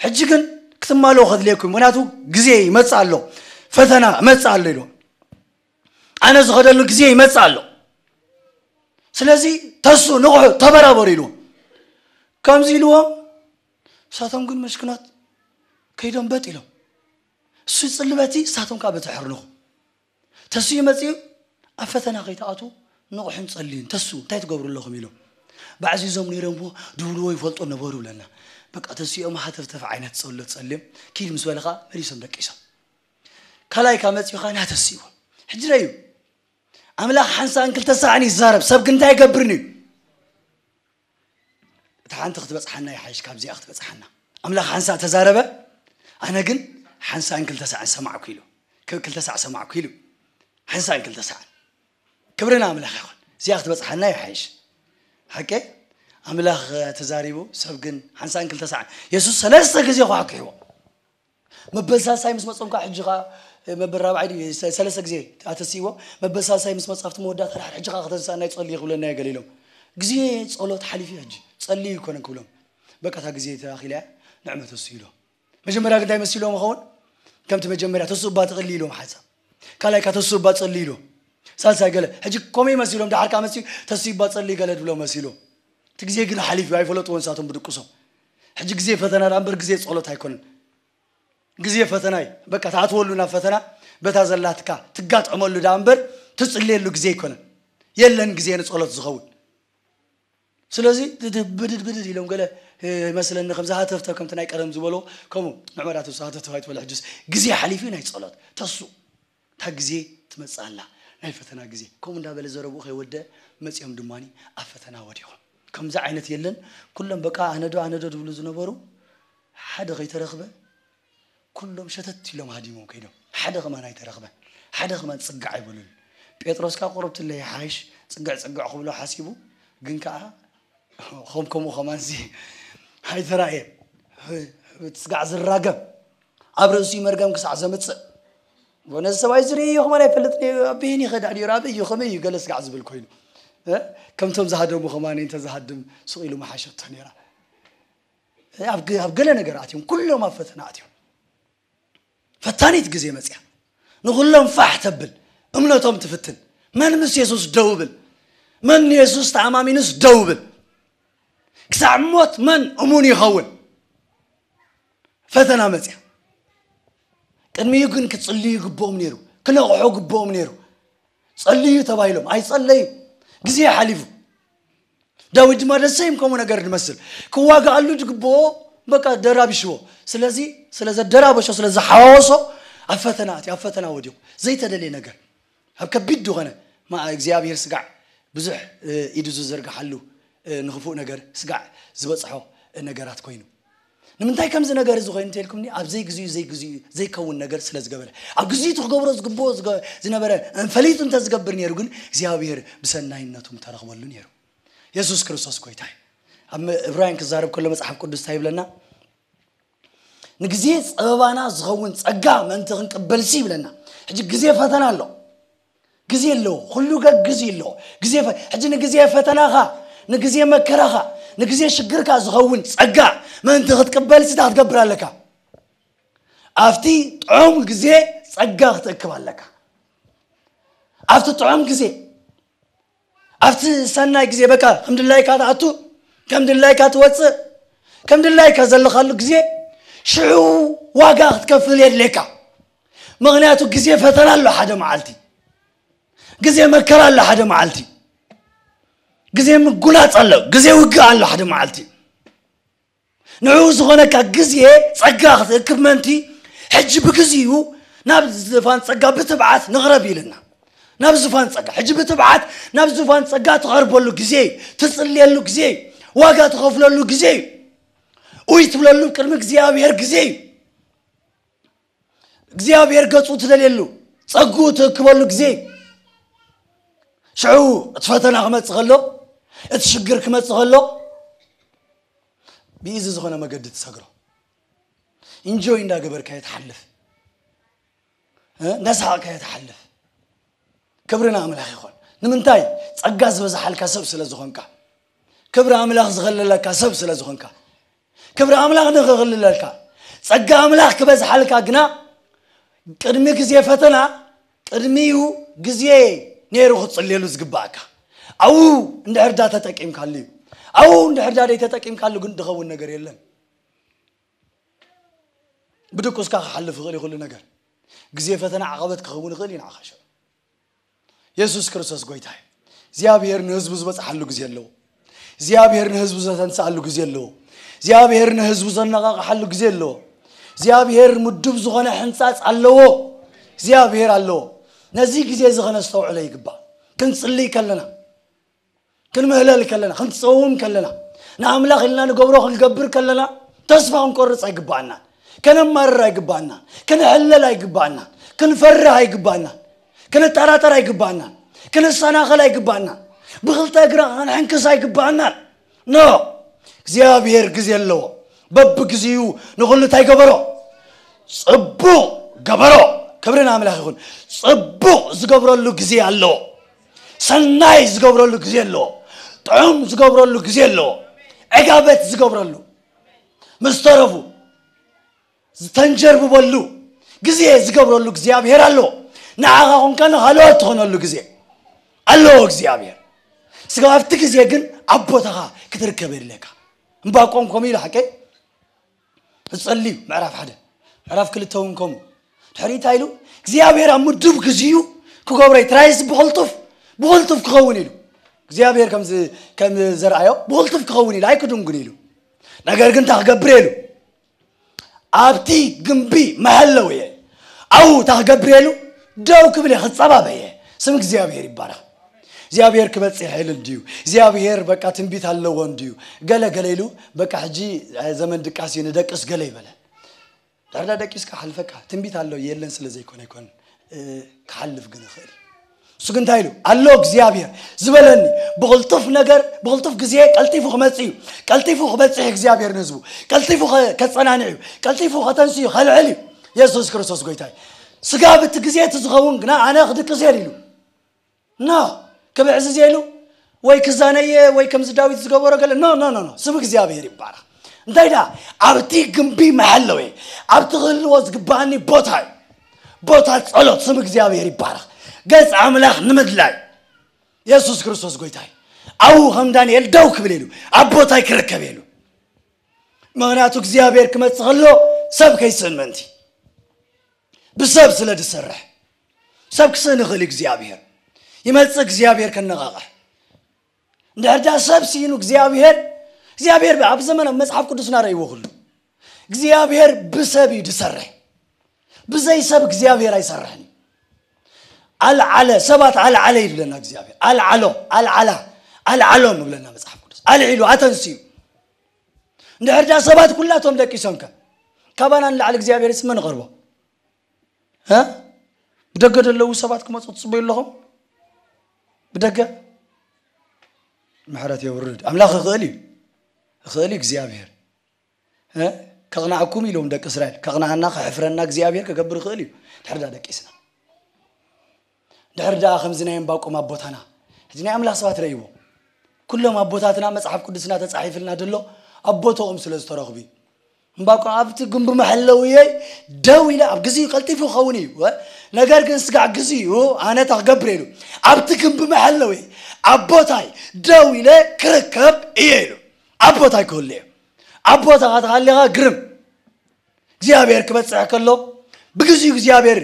ሕጂ ግን ክትማልኦ ከድልየኩም ምክንያቱ ግዜ ይመፅእ ኣሎ ፈተና መፅእ ኣሎ ኢልዎም ኣነ ዝኸደሉ ግዜ ይመፅእ ኣሎ ስለዚ ተሱ ንቑሑ ተበራበሩ ኢልዎም ከምዚ ኢልዎም እሳቶም ግን መሽክናት ከይዶም በጥ ኢሎም እሱ ይፅልበቲ እሳቶም ከዓ በቲ ሕርንኹ ተስኡ መፅኡ ኣብ ፈተና ከይትኣትዉ ንቑሕን ፀልዩን ተስኡ እንታይ ትገብሩ ኣለኹም ኢሎም ባዕዚዞም ነይሮም እሞ ድብልዎ ይፈልጦ ነበሩ ብለና በቃ ተስኦም ሃተፍተፍ ዓይነት ፀሎ ፀልዮም ኪድ ምስ በለ ከዓ መሊሶም ደቂሶም ካልኣይ ካብ መፅኡ ከዓ ናተስእዎ ሕጂ ረዩ ኣምላኽ ሓንሳእን ክልተ ሳዕን ይዛረብ ሰብ ግን እንታይ ይገብርን እዩ እታ ሓንቲ ክትበፅሓና ይሓይሽ ካብዚኣ ክትበፅሓና ኣምላኽ ሓንሳእ ተዛረበ ኣነ ግን ሓንሳእን ክልተ ሳዕን ሰማዕኩ ኢሉ ክብ ክልተ ሳዕ ሰማዕኩ ኢሉ ሓንሳእን ክልተ ሳዕን ክብሪ ንኣምላኽ ይኹን እዚኣ ክትበፅሓና ይሓይሽ ሓቂ ኣምላኽ ተዛሪቡ ሰብ ግን ሓንሳእን ክልተ ሳዕን የሱስ ሰለስተ ግዜ ኳሕኩሕዎ መበል ሳልሳይ ምስ መጾም ከዓ ሕጂ ከዓ መበል ራብዓይ ድዩ ሰለስተ ግዜ ኣተስይዎ መበል ሳልሳይ ምስ መጻፍቲ መወዳእታ ድሓር ሕጂ ከዓ ከተንስኣና ይጸልዩ ክብለና እየ ገለ ኢሎም ግዜ ጸሎት ሓሊፉ እዩ ሕጂ ጸልዩ ይኮነን ክብሎም በቃ እታ ግዜ ተኣኺላ እያ ንዕመት እሱ ኢሎ መጀመርያ ግን እንታይ መሲሎም ይኸውን ከምቲ መጀመርያ ተስኡ እባ ትቕሊ ኢሎም ሓንሳብ ካልኣይ ከዓ ተስኡ እባ ጸሊ ኢሎም ሳልሳይ ገለ ሕጂ ከምኡ መሲሎም ድሓር ከዓ መሲ ተስኡ እባ ጸሊ ገለ ድብሎ መሲሎም እቲ ግዜ ግን ሓሊፉ ኣይፈለጥዎ ንሳቶም ብድቅሶም ሕጂ ግዜ ፈተና ዳ እምበር ግዜ ጸሎት ኣይኮነን ግዜ ፈተና እዩ በቃ ትኣትወሉ ናብ ፈተና በታ ዘላትካ ትጋጠመሉ ዳ እምበር ትፅልየሉ ግዜ ኣይኮነን የለን ግዜ ንፀሎት ዝኸውን ስለዚ ብድድ ብድድ ኢሎም ገለ መስለኒ ከም ዝሃተፍተ ከምቲ ናይ ቀደም ዝበሎ ከምኡ ንዕመዳት ዝሃተፍተ ኣይትበለ ሕጅስ ግዜ ሓሊፉ ናይ ፀሎት ተሱ እታ ግዜ ትመፅእ ኣላ ናይ ፈተና ግዜ ከምኡ እንዳበለ ዘረብኡ ከይወደ መፂኦም ድማ ኣብ ፈተና ወዲቖም ከምዚ ዓይነት የለን ኩሎም በቃ ኣነዶ ኣነዶ ዝብሉ ዝነበሩ ሓደ ከይተረኽበ ኩሎም ሸተት ኢሎም ሃዲሞም ከይዶም ሓደ ከማን ኣይተረኽበን ሓደ ከማን ፅጋዕ ኣይበሉን ጴጥሮስ ካብ ቁርብትለ ይሓይሽ ፅግዕ ፅግዕ ክብሎ ሓሲቡ ግን ከዓ ከም ከምኡ ከማን ሲ ኣይተራእየን ስጋዕ ዝራገም ኣብ ርእሲ መርገም ክሳዕ ዘምፅእ ነዚ ሰብኣይ ዝርእዮ ከማን ኣይፈልጥ ኣበይን ይኸዳ ድዩ ኣበይ እዩ ከመይ እዩ ገለ ስጋዕ ዝብል ኮይኑ ከምቶም ዝሃደሙ ከማን እንተዝሃድም ስቕ ኢሉ መሓሸቶ ነይራ ኣብ ገለ ነገር ኣትዮም ኩሎም ኣብ ፈተና ኣትዮም ፈታኒት ግዜ መፅያ ንኩሎም ፋሕ ተብል እምነቶም ትፍትን መን ምስ የሱስ ደው ብል መን ንየሱስ ተኣማሚኑስ ደው ብል ክሳዕ ሞት መን እሙን ይኸውን ፈተና መፅያ ቅድሚኡ ግን ክፅልዩ ይግብኦም ነይሩ ክነቕሖ ግብኦም ነይሩ ጸልዩ ተባሂሎም ኣይጸለዩ ግዜ ሓሊፉ ዳዊት ድማ ደሰይም ከምኡ ነገር ዝመስል ክዋግኣሉ ዝግብኦ በቃ ደራቢሽዎ ስለዚ ስለ ዘደራበሾ ስለ ዝሓዋወሶ ኣብ ፈተና ኣትዩ ኣብ ፈተና ወዲቑ ዘይተደልየ ነገር ኣብ ከቢድ ዝኾነ እግዚኣብሔር ስጋዕ ብዙሕ ኢዱ ዝዝርግሓሉ ንኽፉእ ነገር ስጋዕ ዝበፅሖ ነገራት ኮይኑ። ንምንታይ ከምዚ ነገር እዚ ኮይኑ እንተልኩምኒ፣ ኣብ ዘይግዚኡ ዘይግዚኡ ዘይከውን ነገር ስለ ዝገበረ፣ ኣብ ግዚኡ እቲ ክገብሮ ዝግብኦ ዝነበረ ፈሊጡ እንተዝገብር ነይሩ ግን እግዚኣብሔር ብሰናይነቱ ምተረኽበሉ ነይሩ። የሱስ ክርስቶስ ጎይታ እዩ። ኣብ ዕብራውያን ክዛረብ ከሎ መፅሓፍ ቅዱስ እንታይ ይብለና? ንግዜ ጸበባና ዝኸውን ጸጋ ምእንቲ ክንቅበልሲ ይብለና። ሕጂ ግዜ ፈተና ኣሎ። ግዜ ኣለዎ። ኩሉ ገ ግዜ ኣለዎ። ግዜ ፈ- ሕጂ ንግዜ ፈተናኻ፣ ንግዜ መከራኻ፣ ንግዜ ሽግርካ ዝኸውን ጸጋ ምእንቲ ክትቅበልሲ እንታይ ክትገብር ኣለካ? ኣብቲ ጥዑም ግዜ ጸጋ ክትእክብ ኣለካ። ኣብቲ ጥዑም ግዜ ኣብቲ ሰናይ ግዜ በቃ ከም ድላይካ ትኣቱ፣ ከም ድላይካ ትወፅእ፣ ከም ድላይካ ዘለኻሉ ግዜ ሽዑ ዋጋ ክትከፍል የድልየካ። ምኽንያቱ ግዜ ፈተና ኣሎ ሓደ መዓልቲ፣ ግዜ መከራ ኣሎ ሓደ መዓልቲ፣ ግዜ ምጉናፅ ኣሎ፣ ግዜ ውግእ ኣሎ ሓደ መዓልቲ። ንዕኡ ዝኾነካ ግዜ ጸጋ ክትእክብ ምእንቲ ሕጂ ብግዚኡ ናብ ዝፋን ጸጋ ብትብዓት ንቕረብ ኢልና። ናብ ዝፋን ጸጋ ሕጂ ብትብዓት ናብ ዝፋን ጸጋ ትቐርበሉ ግዜ እዩ። ትጽልየሉ ግዜ እዩ። ዋጋ ትኸፍለሉ ግዜ እዩ። ኡይ ትብለሉ ቅድሚ እግዚኣብሔር ግዜ እዩ። እግዚኣብሔር ገጹ ትደልየሉ ጸግኡ ትእክበሉ ግዜ እዩ። ሽዑ እቲ ፈተና ክመጽእ ከሎ፣ እቲ ሽግር ክመጽእ ከሎ፣ ብኢዚ ዝኾነ መገዲ ትሰግሮ። ኢንጆይ እንዳገበርካዮ ትሓልፍ፣ እ? እንዳሰሓቕካዮ ትሓልፍ። ክብሪ ንኣምላኽ ይኹን። ንምንታይ? ጸጋ ዝበዝሓልካ ሰብ ስለ ዝኾንካ። ክብሪ ኣምላኽ ዝኸልለካ ሰብ ስለ ዝኾንካ። ክብሪ ኣምላኽ ንኽኽልለልካ፣ ጸጋ ኣምላኽ ክበዝሓልካ ግና ቅድሚ ግዜ ፈተና፣ ቅድሚኡ ግዜ ነይሩ ክትጽልየሉ ዝግባእካ። ኣብኡ እንድሕር ዳ ተጠቂምካሉ እዩ። ኣብኡ እንድሕር ዳ ደይተጠቂምካሉ ግን ድኸውን ነገር የለን። ብድቁስካ ክሓልፍ ይኽእል እዩ ኩሉ ነገር። ግዜ ፈተና ዓቐበት ክኸውን ይኽእል እዩ ንዓኻ ሽዑ። የሱስ ክርስቶስ ጎይታ እዩ። እግዚኣብሔር ንህዝቡ ዝበጽሓሉ ግዜ ኣለዎ። እግዚኣብሔር ንህዝቡ ዘተንስኣሉ ግዜ ኣለዎ። እግዚኣብሔር ንህዝቡ ዘነቓቕሓሉ ግዜ ኣለዎ። እግዚኣብሔር ምዱብ ዝኾነ ሕንጻጽ ኣለዎ። እግዚኣብሔር ኣለዎ። ነዚ ግዜ እዚ ከነስተውዕሎ ይግባእ። ክንጽልይ ከለና፣ ክንምህለል ከለና፣ ክንጸውም ከለና፣ ንኣምላኽ ኢልና ንገብሮ ክንገብር ከለና ተስፋ ክንቆርጽ ኣይግባኣናን። ከነማርር ኣይግባኣናን። ክንሕለል ኣይግባኣናን። ክንፈርህ ኣይግባኣናን። ክንጠራጠር ኣይግባኣናን። ክንሰናኸል ኣይግባኣናን። ብኽልተ እግራ ክንሕንክስ ኣይግባኣናን። ኖ፣ እግዚኣብሔር ግዜ ኣለዎ። በብግዚኡ ንኹሉ እንታይ ገበሮ? ጽቡቕ ገበሮ። ክብሪ ንኣምላኽ ይኹን። ጽቡቕ ዝገብረሉ ግዜ ኣለዎ። ሰናይ ዝገብረሉ ግዜ ኣለዎ። ጥዑም ዝገብረሉ ግዜ ኣለዎ። ዕጋበት ዝገብረሉ፣ ምስ ተረፉ ዝተንጀርብበሉ ግዜ ዝገብረሉ እግዚኣብሔር ኣለዎ። ንዓኻ ኹንካ ንኻልኦት ትኾነሉ ግዜ ኣለዎ እግዚኣብሔር። ስጋ ኣብቲ ግዜ ግን ኣብ ቦታኻ ክትርከብ የድልየካ። እምባቆም ከምኡ ኢሉ ሓቀይ ዝጸልዩ ምዕራፍ ሓደ፣ ምዕራፍ ክልተ እውን ከምኡ። ድሕሪ እንታይ ኢሉ? እግዚኣብሔር ኣብ ምዱብ ግዜኡ ክገብሮ እዩ። ትራይስ ብቕልጡፍ፣ ብቕልጡፍ ክኸውን ኢሉ። እግዚኣብሔር ከም ዝ-፣ ከም ዘርኣዮ ብቕልጡፍ ክኸውን ኢሉ ኣይክድንጉን ኢሉ። ነገር ግን እንታይ ክገብር ኢሉ? ኣብቲ ግምቢ መሐለው እየ። ኣብኡ እንታይ ክገብር ኢሉ? ደው ክብል እየ፣ ክጸባበ እየ። ስም እግዚኣብሔር ይባረኽ። እግዚኣብሔር ክበጽሕ ይኽእል እንድዩ። እግዚኣብሔር በቃ ትንቢት ኣለዎ እንድዩ። ገለ ገለ ኢሉ በቃ ሕጂ ዘመን ድቃስ እዩ፣ ንደቅስ ገለ ይበለ። ድሕርዳ ደቂስካ ሓልፈካ ትንቢት ኣሎ የለን ስለ ዘይኮነ ኣይኮን፣ እ፣ ክሓልፍ ግን ይኽእል። እሱ ግን እንታይ ኢሉ? ኣሎ እግዚኣብሔር ዝበለኒ። ብቕልጡፍ ነገር፣ ብቕልጡፍ ግዜ ቀልጢፉ ክመጽእ እዩ። ቀልጢፉ ክበጽሕ እዩ እግዚኣብሔር ንህዝቡ። ቀልጢፉ ከ-፣ ከጸናንዕ እዩ። ቀልጢፉ ከተንስእ እዩ፣ ከልዕል እዩ። የሱስ ክርስቶስ ጎይታ እዩ። ስጋ ብቲ ግዜ እቲ ዝኸውን ግና ኣነ ክድቅስ እየ ኢሉ። ኖ፣ ክብዕዝዝ እየ ኢሉ ወይ ክዛነየ ወይ ከምዚ ዳዊት ዝገበሮ ገለ። ኖ፣ ኖ፣ ኖ፣ ኖ። ስም እግዚኣብሔር ይባረኽ። እንታይ ደኣ? ኣብቲ ግምቢ መሐለዊ፣ ኣብቲ ክህልዎ ዝግባኣኒ ቦታ እዩ። ቦታ ጸሎት፣ ስም እግዚኣብሔር ይባረኽ። ገጽ ኣምላኽ ንምድላይ የሱስ ክርስቶስ ጎይታ እዩ። ኣብኡ ከም ዳንኤል ደው ክብል ኢሉ ኣብ ቦታይ ክርከብ ኢሉ። ምኽንያቱ እግዚኣብሔር ክመጽእ ከሎ ሰብ ከይስእን ምእንቲ። ብሰብ ስለ ዝሰርሕ ሰብ ክስእን ይኽእል እዩ እግዚኣብሔር። ይመጽእ እግዚኣብሔር ከነቓቕሕ። እንድሕር ዳ ሰብ ስኢኑ እግዚኣብሔር፣ እግዚኣብሔር ኣብ ዘመን ኣብ መጽሓፍ ቅዱስና ረእይዎ ኩሉ። እግዚኣብሔር ብሰብ እዩ ዝሰርሕ። ብዘይ ሰብ እግዚኣብሔር ኣይሰርሕን እዩ። ኣልዓለ ሰባት ኣልዓለ ይብለና እግዚኣብሔር። ኣልዓሎ ኣልዓላ ኣልዓሎም ይብለና መጽሓፍ ቅዱስ። ኣልዒሉ ኣተንስዩ። እንድሕር ዳ ሰባት ኩላቶም ደቂሶም ከ ካባና ንላዕሊ እግዚኣብሔር ስመ ንቐርቦ? እ? ብደገ ዘለዉ ሰባት ክመፁ ትፅበዩ ኣለኹም? ብደገ ምሕረት የውርድ ኣምላኽ። ይኽእል እዩ፣ ይኽእል እዩ እግዚኣብሔር። እ? ከቕናዕኩም ኢሎም ደቂ እስራኤል፣ ከቕናዕና ከሕፍረና እግዚኣብሔር ክገብር ይኽእል እዩ። ድሕር ዳ ደቂስና፣ ድሕር ዳ ከምዚ ናይ እምባቆም ኣቦታና፣ ሕዚ ናይ ኣምላኽ ሰባት ረእይዎ። ኩሎም ኣቦታትና መጽሓፍ ቅዱስና ተጻሒፍልና ደሎ ኣብ ቦታኦም ስለ ዝተረኽቡ እዩ። እምባቆም ኣብቲ ግንቢ መሐለውየይ ደው ኢለ፣ ኣብ ግዜኡ ቀልጢፉ ክኸውን እዩ፣ እ? ነገር ግን ስጋዕ ግዜኡ ኣነ እንታይ ክገብር ኢሉ ኣብቲ ግንቢ መሐለውየይ ኣብ ቦታይ ደው ኢለ ክርከብ እየ ኢሉ ኣብ ቦታይ ክህሉ እየ። ኣብ ቦታኻ ተሃሊኻ ግርም። እግዚኣብሔር ክበጽሕ ከሎ፣ ብግዚኡ እግዚኣብሔር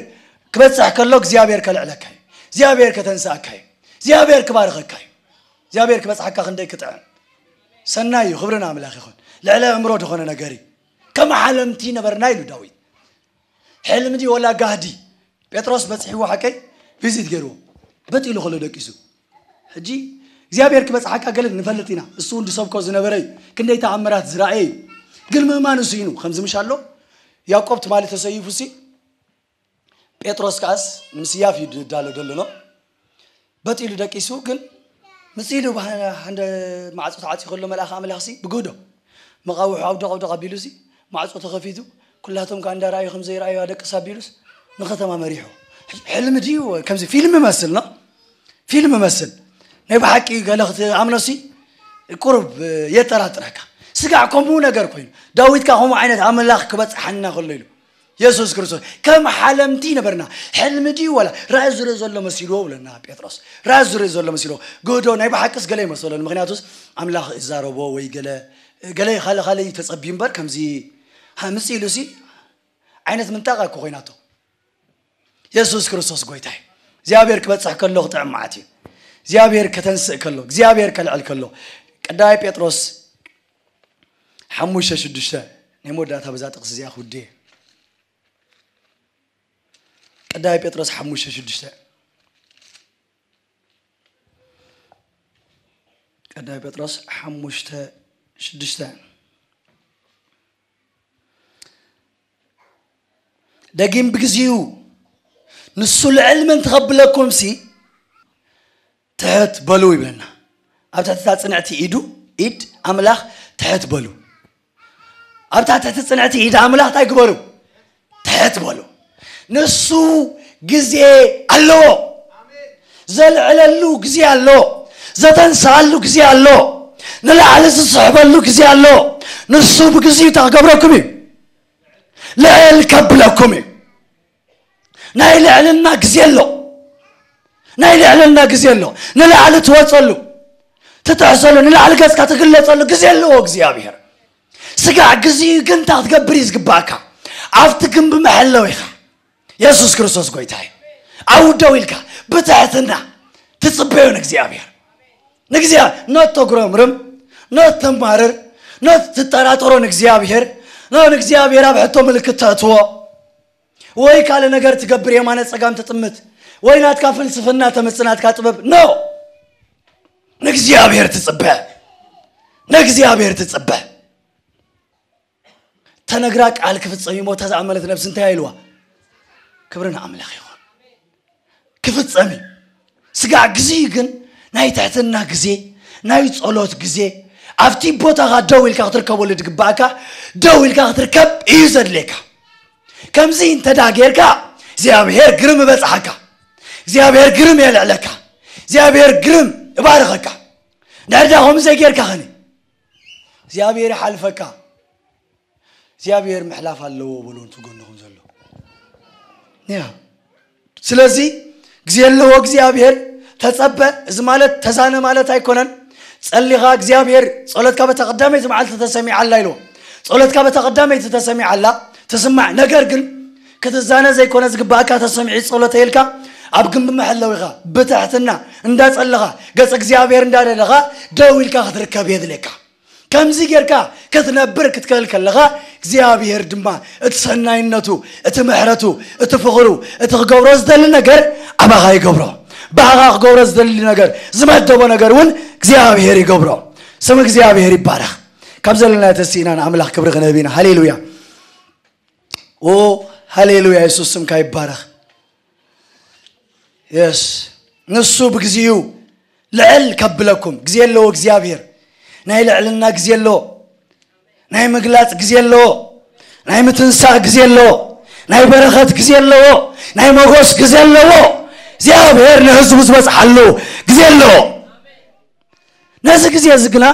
ክበጽሕ ከሎ እግዚኣብሔር ከልዕለካ እዩ። እግዚኣብሔር ከተንስኣካ እዩ። እግዚኣብሔር ክባርኸካ እዩ። እግዚኣብሔር ክበጽሓካ ክንደይ ክጥዕም ሰናይ እዩ። ክብሪ ንኣምላኽ ይኹን። ልዕሊ ኣእምሮ ዝኾነ ነገር እዩ። ከም ሓለምቲ ነበርና ኢሉ ዳዊት። ሕልሚ ድዩ ወላ ጋህዲ? ጴጥሮስ በጺሕዎ ሓቀይ ቪዚት ገይርዎ። በጥ ኢሉ ከሎ ደቂሱ። ሕጂ እግዚኣብሔር ክበጽሓካ ገለ ንፈልጥ ኢና። እሱ እውን ዝሰብኮ ዝነበረ እዩ። ክንደይ ተኣምራት ዝረኣየ እዩ። ግን ምእማን እሱ ኢኑ ከምዚ ምሽ ኣሎ። ያዕቆብ ትማሊ ተሰይፉ ሲ ጴጥሮስ ከኣስ ንምስያፍ እዩ ዝዳሎ ዘሎ ነው። በጥ ኢሉ ደቂሱ ግን ምጽ ኢሉ ብሃ-፣ ሃንደ ማዕጾ ተዓጺ ከሎ መልኣኽ ኣምላኽ ሲ ብግህዶ መቓውሑ ኣብ ደቕ ኣብ ደቕ ኣቢሉ ሲ ማዕጾ ተኸፊቱ ኩላቶም ከኣ እንዳረኣዩ ከም ዘይረኣዩ ኣደቅስ ኣቢሉስ ንኸተማ መሪሑ። ሕልሚ ድዩ? ከምዚ ፊልም መስል ነው። ፊልም መስል። ናይ ብሓቂ ገለ ክትኣምኖ ሲ ቁሩብ የጠራጥረካ። ስጋዕ ከምኡ ነገር ኮይኑ ዳዊት ከኣ ከምኡ ዓይነት ኣምላኽ ክበጽሓና ከሎ ኢሉ የሱስ ክርስቶስ ከም ሓለምቲ ነበርና። ሕልሚ ድዩ ዋላ ራእይ ዝርኢ ዘሎ መሲልዎ ብለና ጴጥሮስ። ራእይ ዝርኢ ዘሎ መሲልዎ። ግህዶ ናይ ብሓቅስ ገለ ይመሰሎ። ምክንያቱስ ኣምላኽ ይዛረቦ ወይ ገለ፣ ገለ ካልእ ካልእ ተጸብዩ እምበር ከምዚ ሃምጽ ኢሉ ሲ ዓይነት ምንጣቕ እኮ ኮይናቶ። የሱስ ክርስቶስ ጎይታ እዩ። እግዚኣብሔር ክበጽሕ ከሎ ክጥዕም መዓት እዩ። እግዚኣብሔር ከተንስእ ከሎ፣ እግዚኣብሔር ከልዕል ከሎ። ቀዳማይ ጴጥሮስ ሓሙሽተ ሽዱሽተ ናይ መወዳእታ በዛ ጥቕሲ እዚኣ ክውድእ እየ። ቀዳማይ ጴጥሮስ ሓሙሽተ ሽዱሽተ። ቀዳማይ ጴጥሮስ ሓሙሽተ ሽዱሽተ። ደጊም ብግዚኡ ንሱ ልዕል ምእንቲ ከብለኩም ሲ ትሕት በሉ ይብለና። ኣብ ትሕቲ እታ ጽንዕቲ ኢዱ፣ ኢድ ኣምላኽ ትሕት በሉ። ኣብታ ትሕቲ ጽንዕቲ ኢድ ኣምላኽ እንታይ ግበሩ? ትሕት በሉ። ንሱ ግዜ ኣለዎ። ዘልዕለሉ ግዜ ኣሎ። ዘተንስኣሉ ግዜ ኣሎ። ንላዕሊ ዝስሕበሉ ግዜ ኣሎ። ንሱ ብግዚኡ እንታይ ክገብረኩም እዩ? ልዕል ከብለኩም እዩ። ናይ ልዕልና ግዜ ኣሎ። ናይ ልዕልና ግዜ ኣሎ። ንላዕሊ ትወጸሉ፣ ትጥሕሰሉ፣ ንላዕሊ ገጽካ ትግለጸሉ ግዜ ኣለዎ እግዚኣብሔር። ስጋዕ ግዜ ግን እንታይ ክትገብር እዩ ዝግባእካ? ኣብቲ ግንቢ መሐለዊ ኢኻ። የሱስ ክርስቶስ ጎይታ እዩ። ኣብኡ ደው ኢልካ ብትሕትና ትጽበዮ ንእግዚኣብሔር። ንእግዚኣ-፣ ኖት ተጉረምርም፣ ኖት ተማርር፣ ኖት ትጠራጠሮ ንእግዚኣብሔር፣ ኖ ንእግዚኣብሔር ኣብ ሕቶ ምልክት ተእትዎ፣ ወይ ካልእ ነገር ትገብር የማነ ጸጋም ትጥምት፣ ወይ ናትካ ፍልስፍና ተምጽእ ናትካ ጥበብ። ኖ! ንእግዚኣብሔር ትጽበ። ንእግዚኣብሔር ትጽበ። ተነግራ ቃል ክፍጸም እዩ። ሞታ ዝኣመነት ነብሲ እንታይ ኢልዋ? ክብሪ ንኣምላኽ ይኹን። ክፍጸም እዩ። ስጋዕ ግዜ ግን ናይ ትሕትና ግዜ፣ ናይ ጸሎት ግዜ፣ ኣብቲ ቦታኻ ደው ኢልካ ክትርከበሉ ዝግባእካ ደው ኢልካ ክትርከብ እዩ ዘድልየካ። ከምዚ እንተ ደኣ ጌርካ እግዚኣብሔር ግርም ይበጽሓካ። እግዚኣብሔር ግርም የልዕለካ። እግዚኣብሔር ግርም ይባርኸካ። እንድሕር ደኣ ከምኡ ዘይጌርካ ኸኒ እግዚኣብሔር ይሓልፈካ። እግዚኣብሔር ምሕላፍ ኣለዎ በሉ፣ እቲ ጎንኹም ዘሎ። ያ። ስለዚ ግዜ ኣለዎ እግዚኣብሔር። ተጸበ። እዚ ማለት ተዛነ ማለት ኣይኮነን። ጸሊኻ እግዚኣብሔር ጸሎትካ በታ ቀዳመይቲ መዓልቲ ተሰሚዓ ኣላ ኢልዎ። ጸሎትካ በታ ቀዳመይቲ ተሰሚዓ ኣላ፣ ትስማዕ። ነገር ግን ክትዛነ ዘይኮነ ዝግባእካ ተሰሚዑ ጸሎተይ ኢልካ ኣብ ግንቢ መሐለዊኻ ብትሕትና እንዳጸለኻ ገጽ እግዚኣብሔር እንዳደለኻ ደው ኢልካ ክትርከብ የድልየካ። ከምዚ ጌርካ ክትነብር ክትክእል ከለኻ እግዚኣብሔር ድማ እቲ ሰናይነቱ፣ እቲ ምሕረቱ፣ እቲ ፍቕሩ፣ እቲ ክገብሮ ዝደሊ ነገር ኣብ ባኻ ይገብሮ። ባኻ ክገብሮ ዝደሊ ነገር፣ ዝመደቦ ነገር እውን እግዚኣብሔር ይገብሮ። ስም እግዚኣብሔር ይባረኽ። ካብ ዘለና ተስኢና ንኣምላኽ ክብሪ ክንህብ ኢና። ሃሌሉያ። ኦ፣ ሃሌሉያ። የሱስ ስምካ ይባረኽ። የስ፣ ንሱ ብግዚኡ ልዕል ከብለኩም። ግዜ ኣለዎ እግዚኣብሔር። ናይ ልዕልና ግዜ ኣለዎ። ናይ ምግላጽ ግዜ ኣለዎ። ናይ ምትንሳእ ግዜ ኣለዎ። ናይ በረኸት ግዜ ኣለዎ። ናይ መጎስ ግዜ ኣለዎ። እግዚኣብሔር ንህዝቡ ዝበጽሓሉ ግዜ ኣለዎ። ነዚ ግዜ እዚ ግና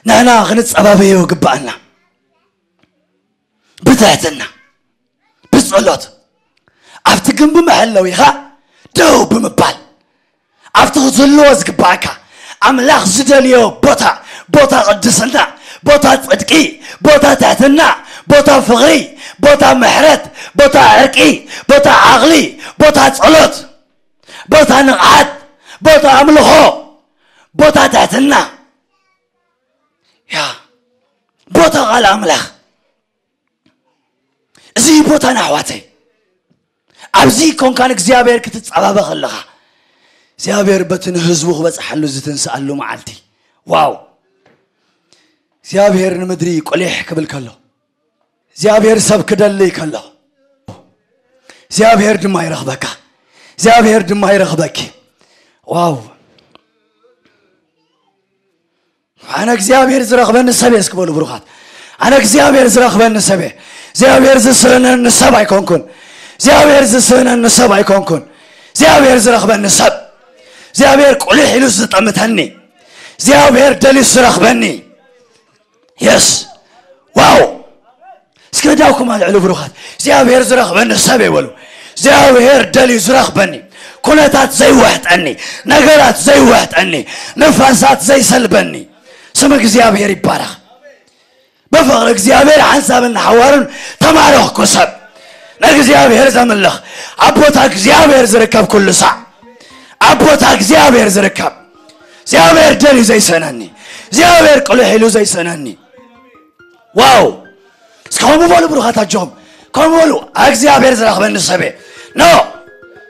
ንሕና ክንጸባበዮ ግባኣና። ብትሕትና፣ ብጸሎት፣ ኣብቲ ግንቢ መሐለዊኻ ደው ብምባል፣ ኣብቲ ክትህልዎ ዝግባኣካ ኣምላኽ ዝደልዮ ቦታ፣ ቦታ ቅድስና፣ ቦታ ጽድቂ፣ ቦታ ትሕትና፣ ቦታ ፍቕሪ፣ ቦታ ምሕረት፣ ቦታ ዕርቂ፣ ቦታ ዓቕሊ፣ ቦታ ጸሎት፣ ቦታ ንቕሓት፣ ቦታ ኣምልኾ፣ ቦታ ትሕትና፣ ያ፣ ቦታ ቃል ኣምላኽ። እዚ ቦታና ኣሕዋተይ፣ ኣብዚ ኮንካ ንእግዚኣብሔር ክትጸባበ ከለኻ፣ እግዚኣብሔር በቲ ንህዝቡ ክበጽሓሉ ዝትንስኣሉ መዓልቲ። ዋው! እግዚኣብሔር ንምድሪ ቁሊሕ ክብል ከሎ፣ እግዚኣብሔር ሰብ ክደልይ ከሎ፣ እግዚኣብሔር ድማ ይረኽበካ። እግዚኣብሔር ድማ ይረኽበኪ። ዋው! ኣነ እግዚኣብሔር ዝረኽበኒ ሰብ እየ እስኪ በሉ ብሩኻት። ኣነ እግዚኣብሔር ዝረኽበኒ ሰብ እየ። እግዚኣብሔር ዝስእነኒ ሰብ ኣይኮንኩን። እግዚኣብሔር ዝስእነኒ ሰብ ኣይኮንኩን። እግዚኣብሔር ዝረኽበኒ ሰብ። እግዚኣብሔር ቁሊሕ ኢሉ ዝጠምተኒ። እግዚኣብሔር ደልዩ ዝረኽበኒ። የስ። ዋው! እስከ እዳውኩም ኣልዕሉ ብሩኻት። እግዚኣብሔር ዝረኽበኒ ሰብ እየ በሉ። እግዚኣብሔር ደልዩ ዝረኽበኒ። ኩነታት ዘይወሕጠኒ፣ ነገራት ዘይወሕጠኒ፣ ንፋሳት ዘይሰልበኒ። ስም እግዚኣብሔር ይባረኽ። ብፍቕሪ እግዚኣብሔር ሓንሳብን ሓዋሩን ተማረኽኩ ሰብ። ንእግዚኣብሔር ዘምልኽ ኣብ ቦታ እግዚኣብሔር ዝርከብ ኩሉ ሳዕ ኣብ ቦታ እግዚኣብሔር ዝርከብ። እግዚኣብሔር ደልዩ ዘይሰነኒ፣ እግዚኣብሔር ቅልሕ ኢሉ ዘይሰነኒ። ዋው! እስኪ ከምኡ በሉ ብሩኻት ኣጆኹም። ከምኡ በሉ፣ እግዚኣብሔር ዝረኽበኒ ሰብ እየ። ኖ፣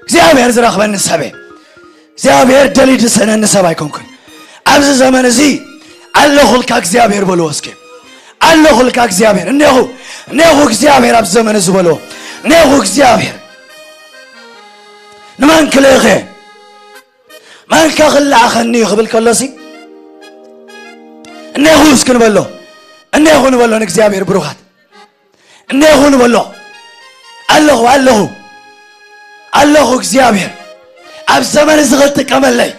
እግዚኣብሔር ዝረኽበኒ ሰብ እየ። እግዚኣብሔር ደልዩ ዝሰነኒ ሰብ ኣይኮንኩን። ኣብዚ ዘመን እዚ ኣለኹልካ እግዚኣብሔር በልዎ እስኪ። ኣለኹልካ እግዚኣብሔር። እኔኹ፣ እኔኹ እግዚኣብሔር ኣብዚ ዘመን እዚ በልዎ። እኔኹ እግዚኣብሔር። ንመን ክልእኸ? መን ከ ክለኣኸኒ እዩ ክብል ከሎሲ፣ እኔኹ እስኪ ንበሎ። እኔኹ ንበሎ ንእግዚኣብሔር ብሩኻት። እኔኹ ንበሎ። ኣለኹ፣ ኣለኹ። ኣለኹ እግዚኣብሔር። ኣብ ዘመን እዚ ክትጥቀመለይ፣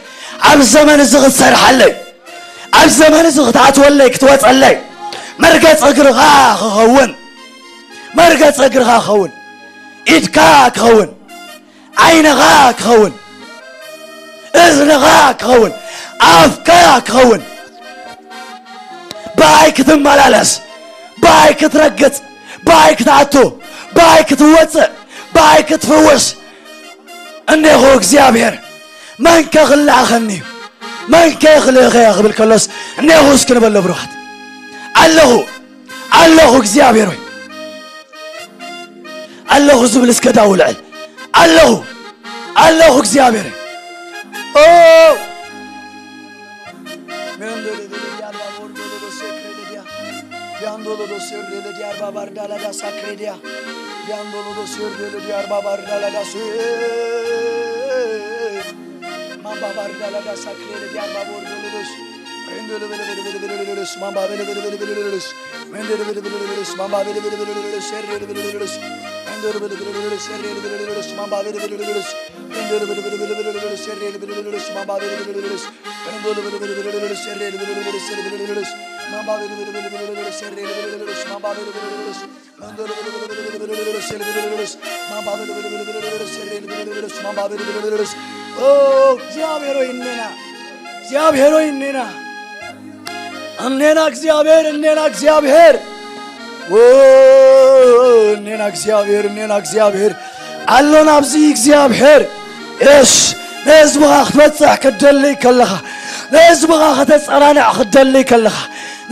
ኣብ ዘመን እዚ ክትሰርሓለይ፣ ኣብ ዘመን እዚ ክትኣትወለይ፣ ክትወፀለይ፣ መርገፂ እግርኻ ክኸውን፣ መርገፂ እግርኻ ክኸውን፣ ኢድካ ክኸውን፣ ዓይንኻ ክኸውን፣ እዝንኻ ክኸውን፣ ኣፍካ ክኸውን፣ ብኣይ ክትመላለስ፣ ብኣይ ክትረግጽ፣ ብኣይ ክትኣቱ፣ ብኣይ ክትወጽእ፣ ብኣይ ክትፍውስ። እኔኹ እግዚኣብሔር፣ መን ከ ክለኣኸኒ እዩ? መን ከ ክልእኸ እየ ክብል ከሎስ፣ እኔኹ እስኪ ንበሎ ብሩኻት። ኣለኹ፣ ኣለኹ እግዚኣብሔር ሆይ። ኣለኹ ዝብል እስከ ዳው ልዕል። ኣለኹ፣ ኣለኹ እግዚኣብሔር። ኦ! ቢያንዶሎዶ ሴክሬ ለዲያ። ቢያንዶሎዶ ሴክሬ ለዲያ አርባ ባርዳ ላዳ ሳክሬ ዲያ። ቢያንዶሎዶ ሴክሬ ለዲያ አርባ ባርዳ ላዳ ሴ-፣ ማምባ ባርዳ ላዳ ሳክሬ ለዲያ አርባ ቦርዶሎዶስ። ሬንዶሎሎሎሎሎስ ማምባ በለበለበለበለስ። ኦ፣ እግዚኣብሔር ሆይ እኔና፣ እግዚኣብሔር ሆይ እኔና። እኔና እግዚኣብሔር፣ እኔና እግዚኣብሔር። ዎ፣ እኔና እግዚኣብሔር፣ እኔና እግዚኣብሔር። ኣሎና ኣብዚ እግዚኣብሔር። የስ፣ ንህዝብኻ ክትበጽሕ ክትደልይ ከለኻ፣ ንህዝብኻ ከተጸናንዕ ክትደልይ ከለኻ፣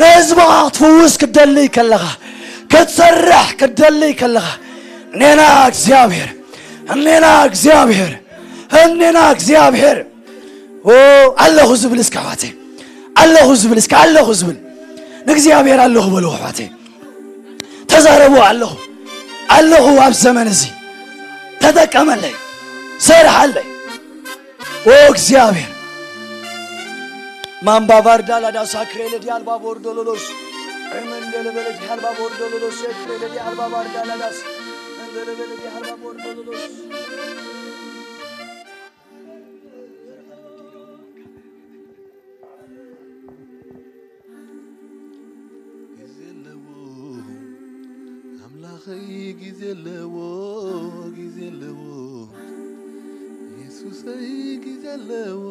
ንህዝብኻ ክትፍውስ ክትደልይ ከለኻ፣ ክትሰርሕ ክትደልይ ከለኻ፣ እኔና እግዚኣብሔር። እኔና እግዚኣብሔር፣ እኔና እግዚኣብሔር። ኦ፣ ኣለኹ ዝብል እስከ ኣሕዋተይ፣ ኣለኹ ዝብል እስከ፣ ኣለኹ ዝብል ንእግዚኣብሔር ኣለኹ በሉ ኣሕዋተይ። ተዛረቡ። ኣለኹ፣ ኣለኹ ኣብ ዘመን እዚ። ተጠቀመለይ፣ ሰርሓለይ። ኦ እግዚኣብሔር። ማምባ ቫርዳ ላዳ ሳክሬ ለዲ ኣልባ ቦርዶ ሎሎስ። እመን ገለበለ ዲ ኣልባ ቦርዶ ሎሎስ፣ ክሬ ለዲ ኣልባ ቫርዳ ላዳስ። እመን ገለበለ ዲ ኣልባ ቦርዶ ሎሎስ። ግዜ ኣለዎ ኣምላኸይ፣ ግዜ ኣለዎ፣ ግዜ ኣለዎ የሱሰይ፣ ግዜ ኣለዎ።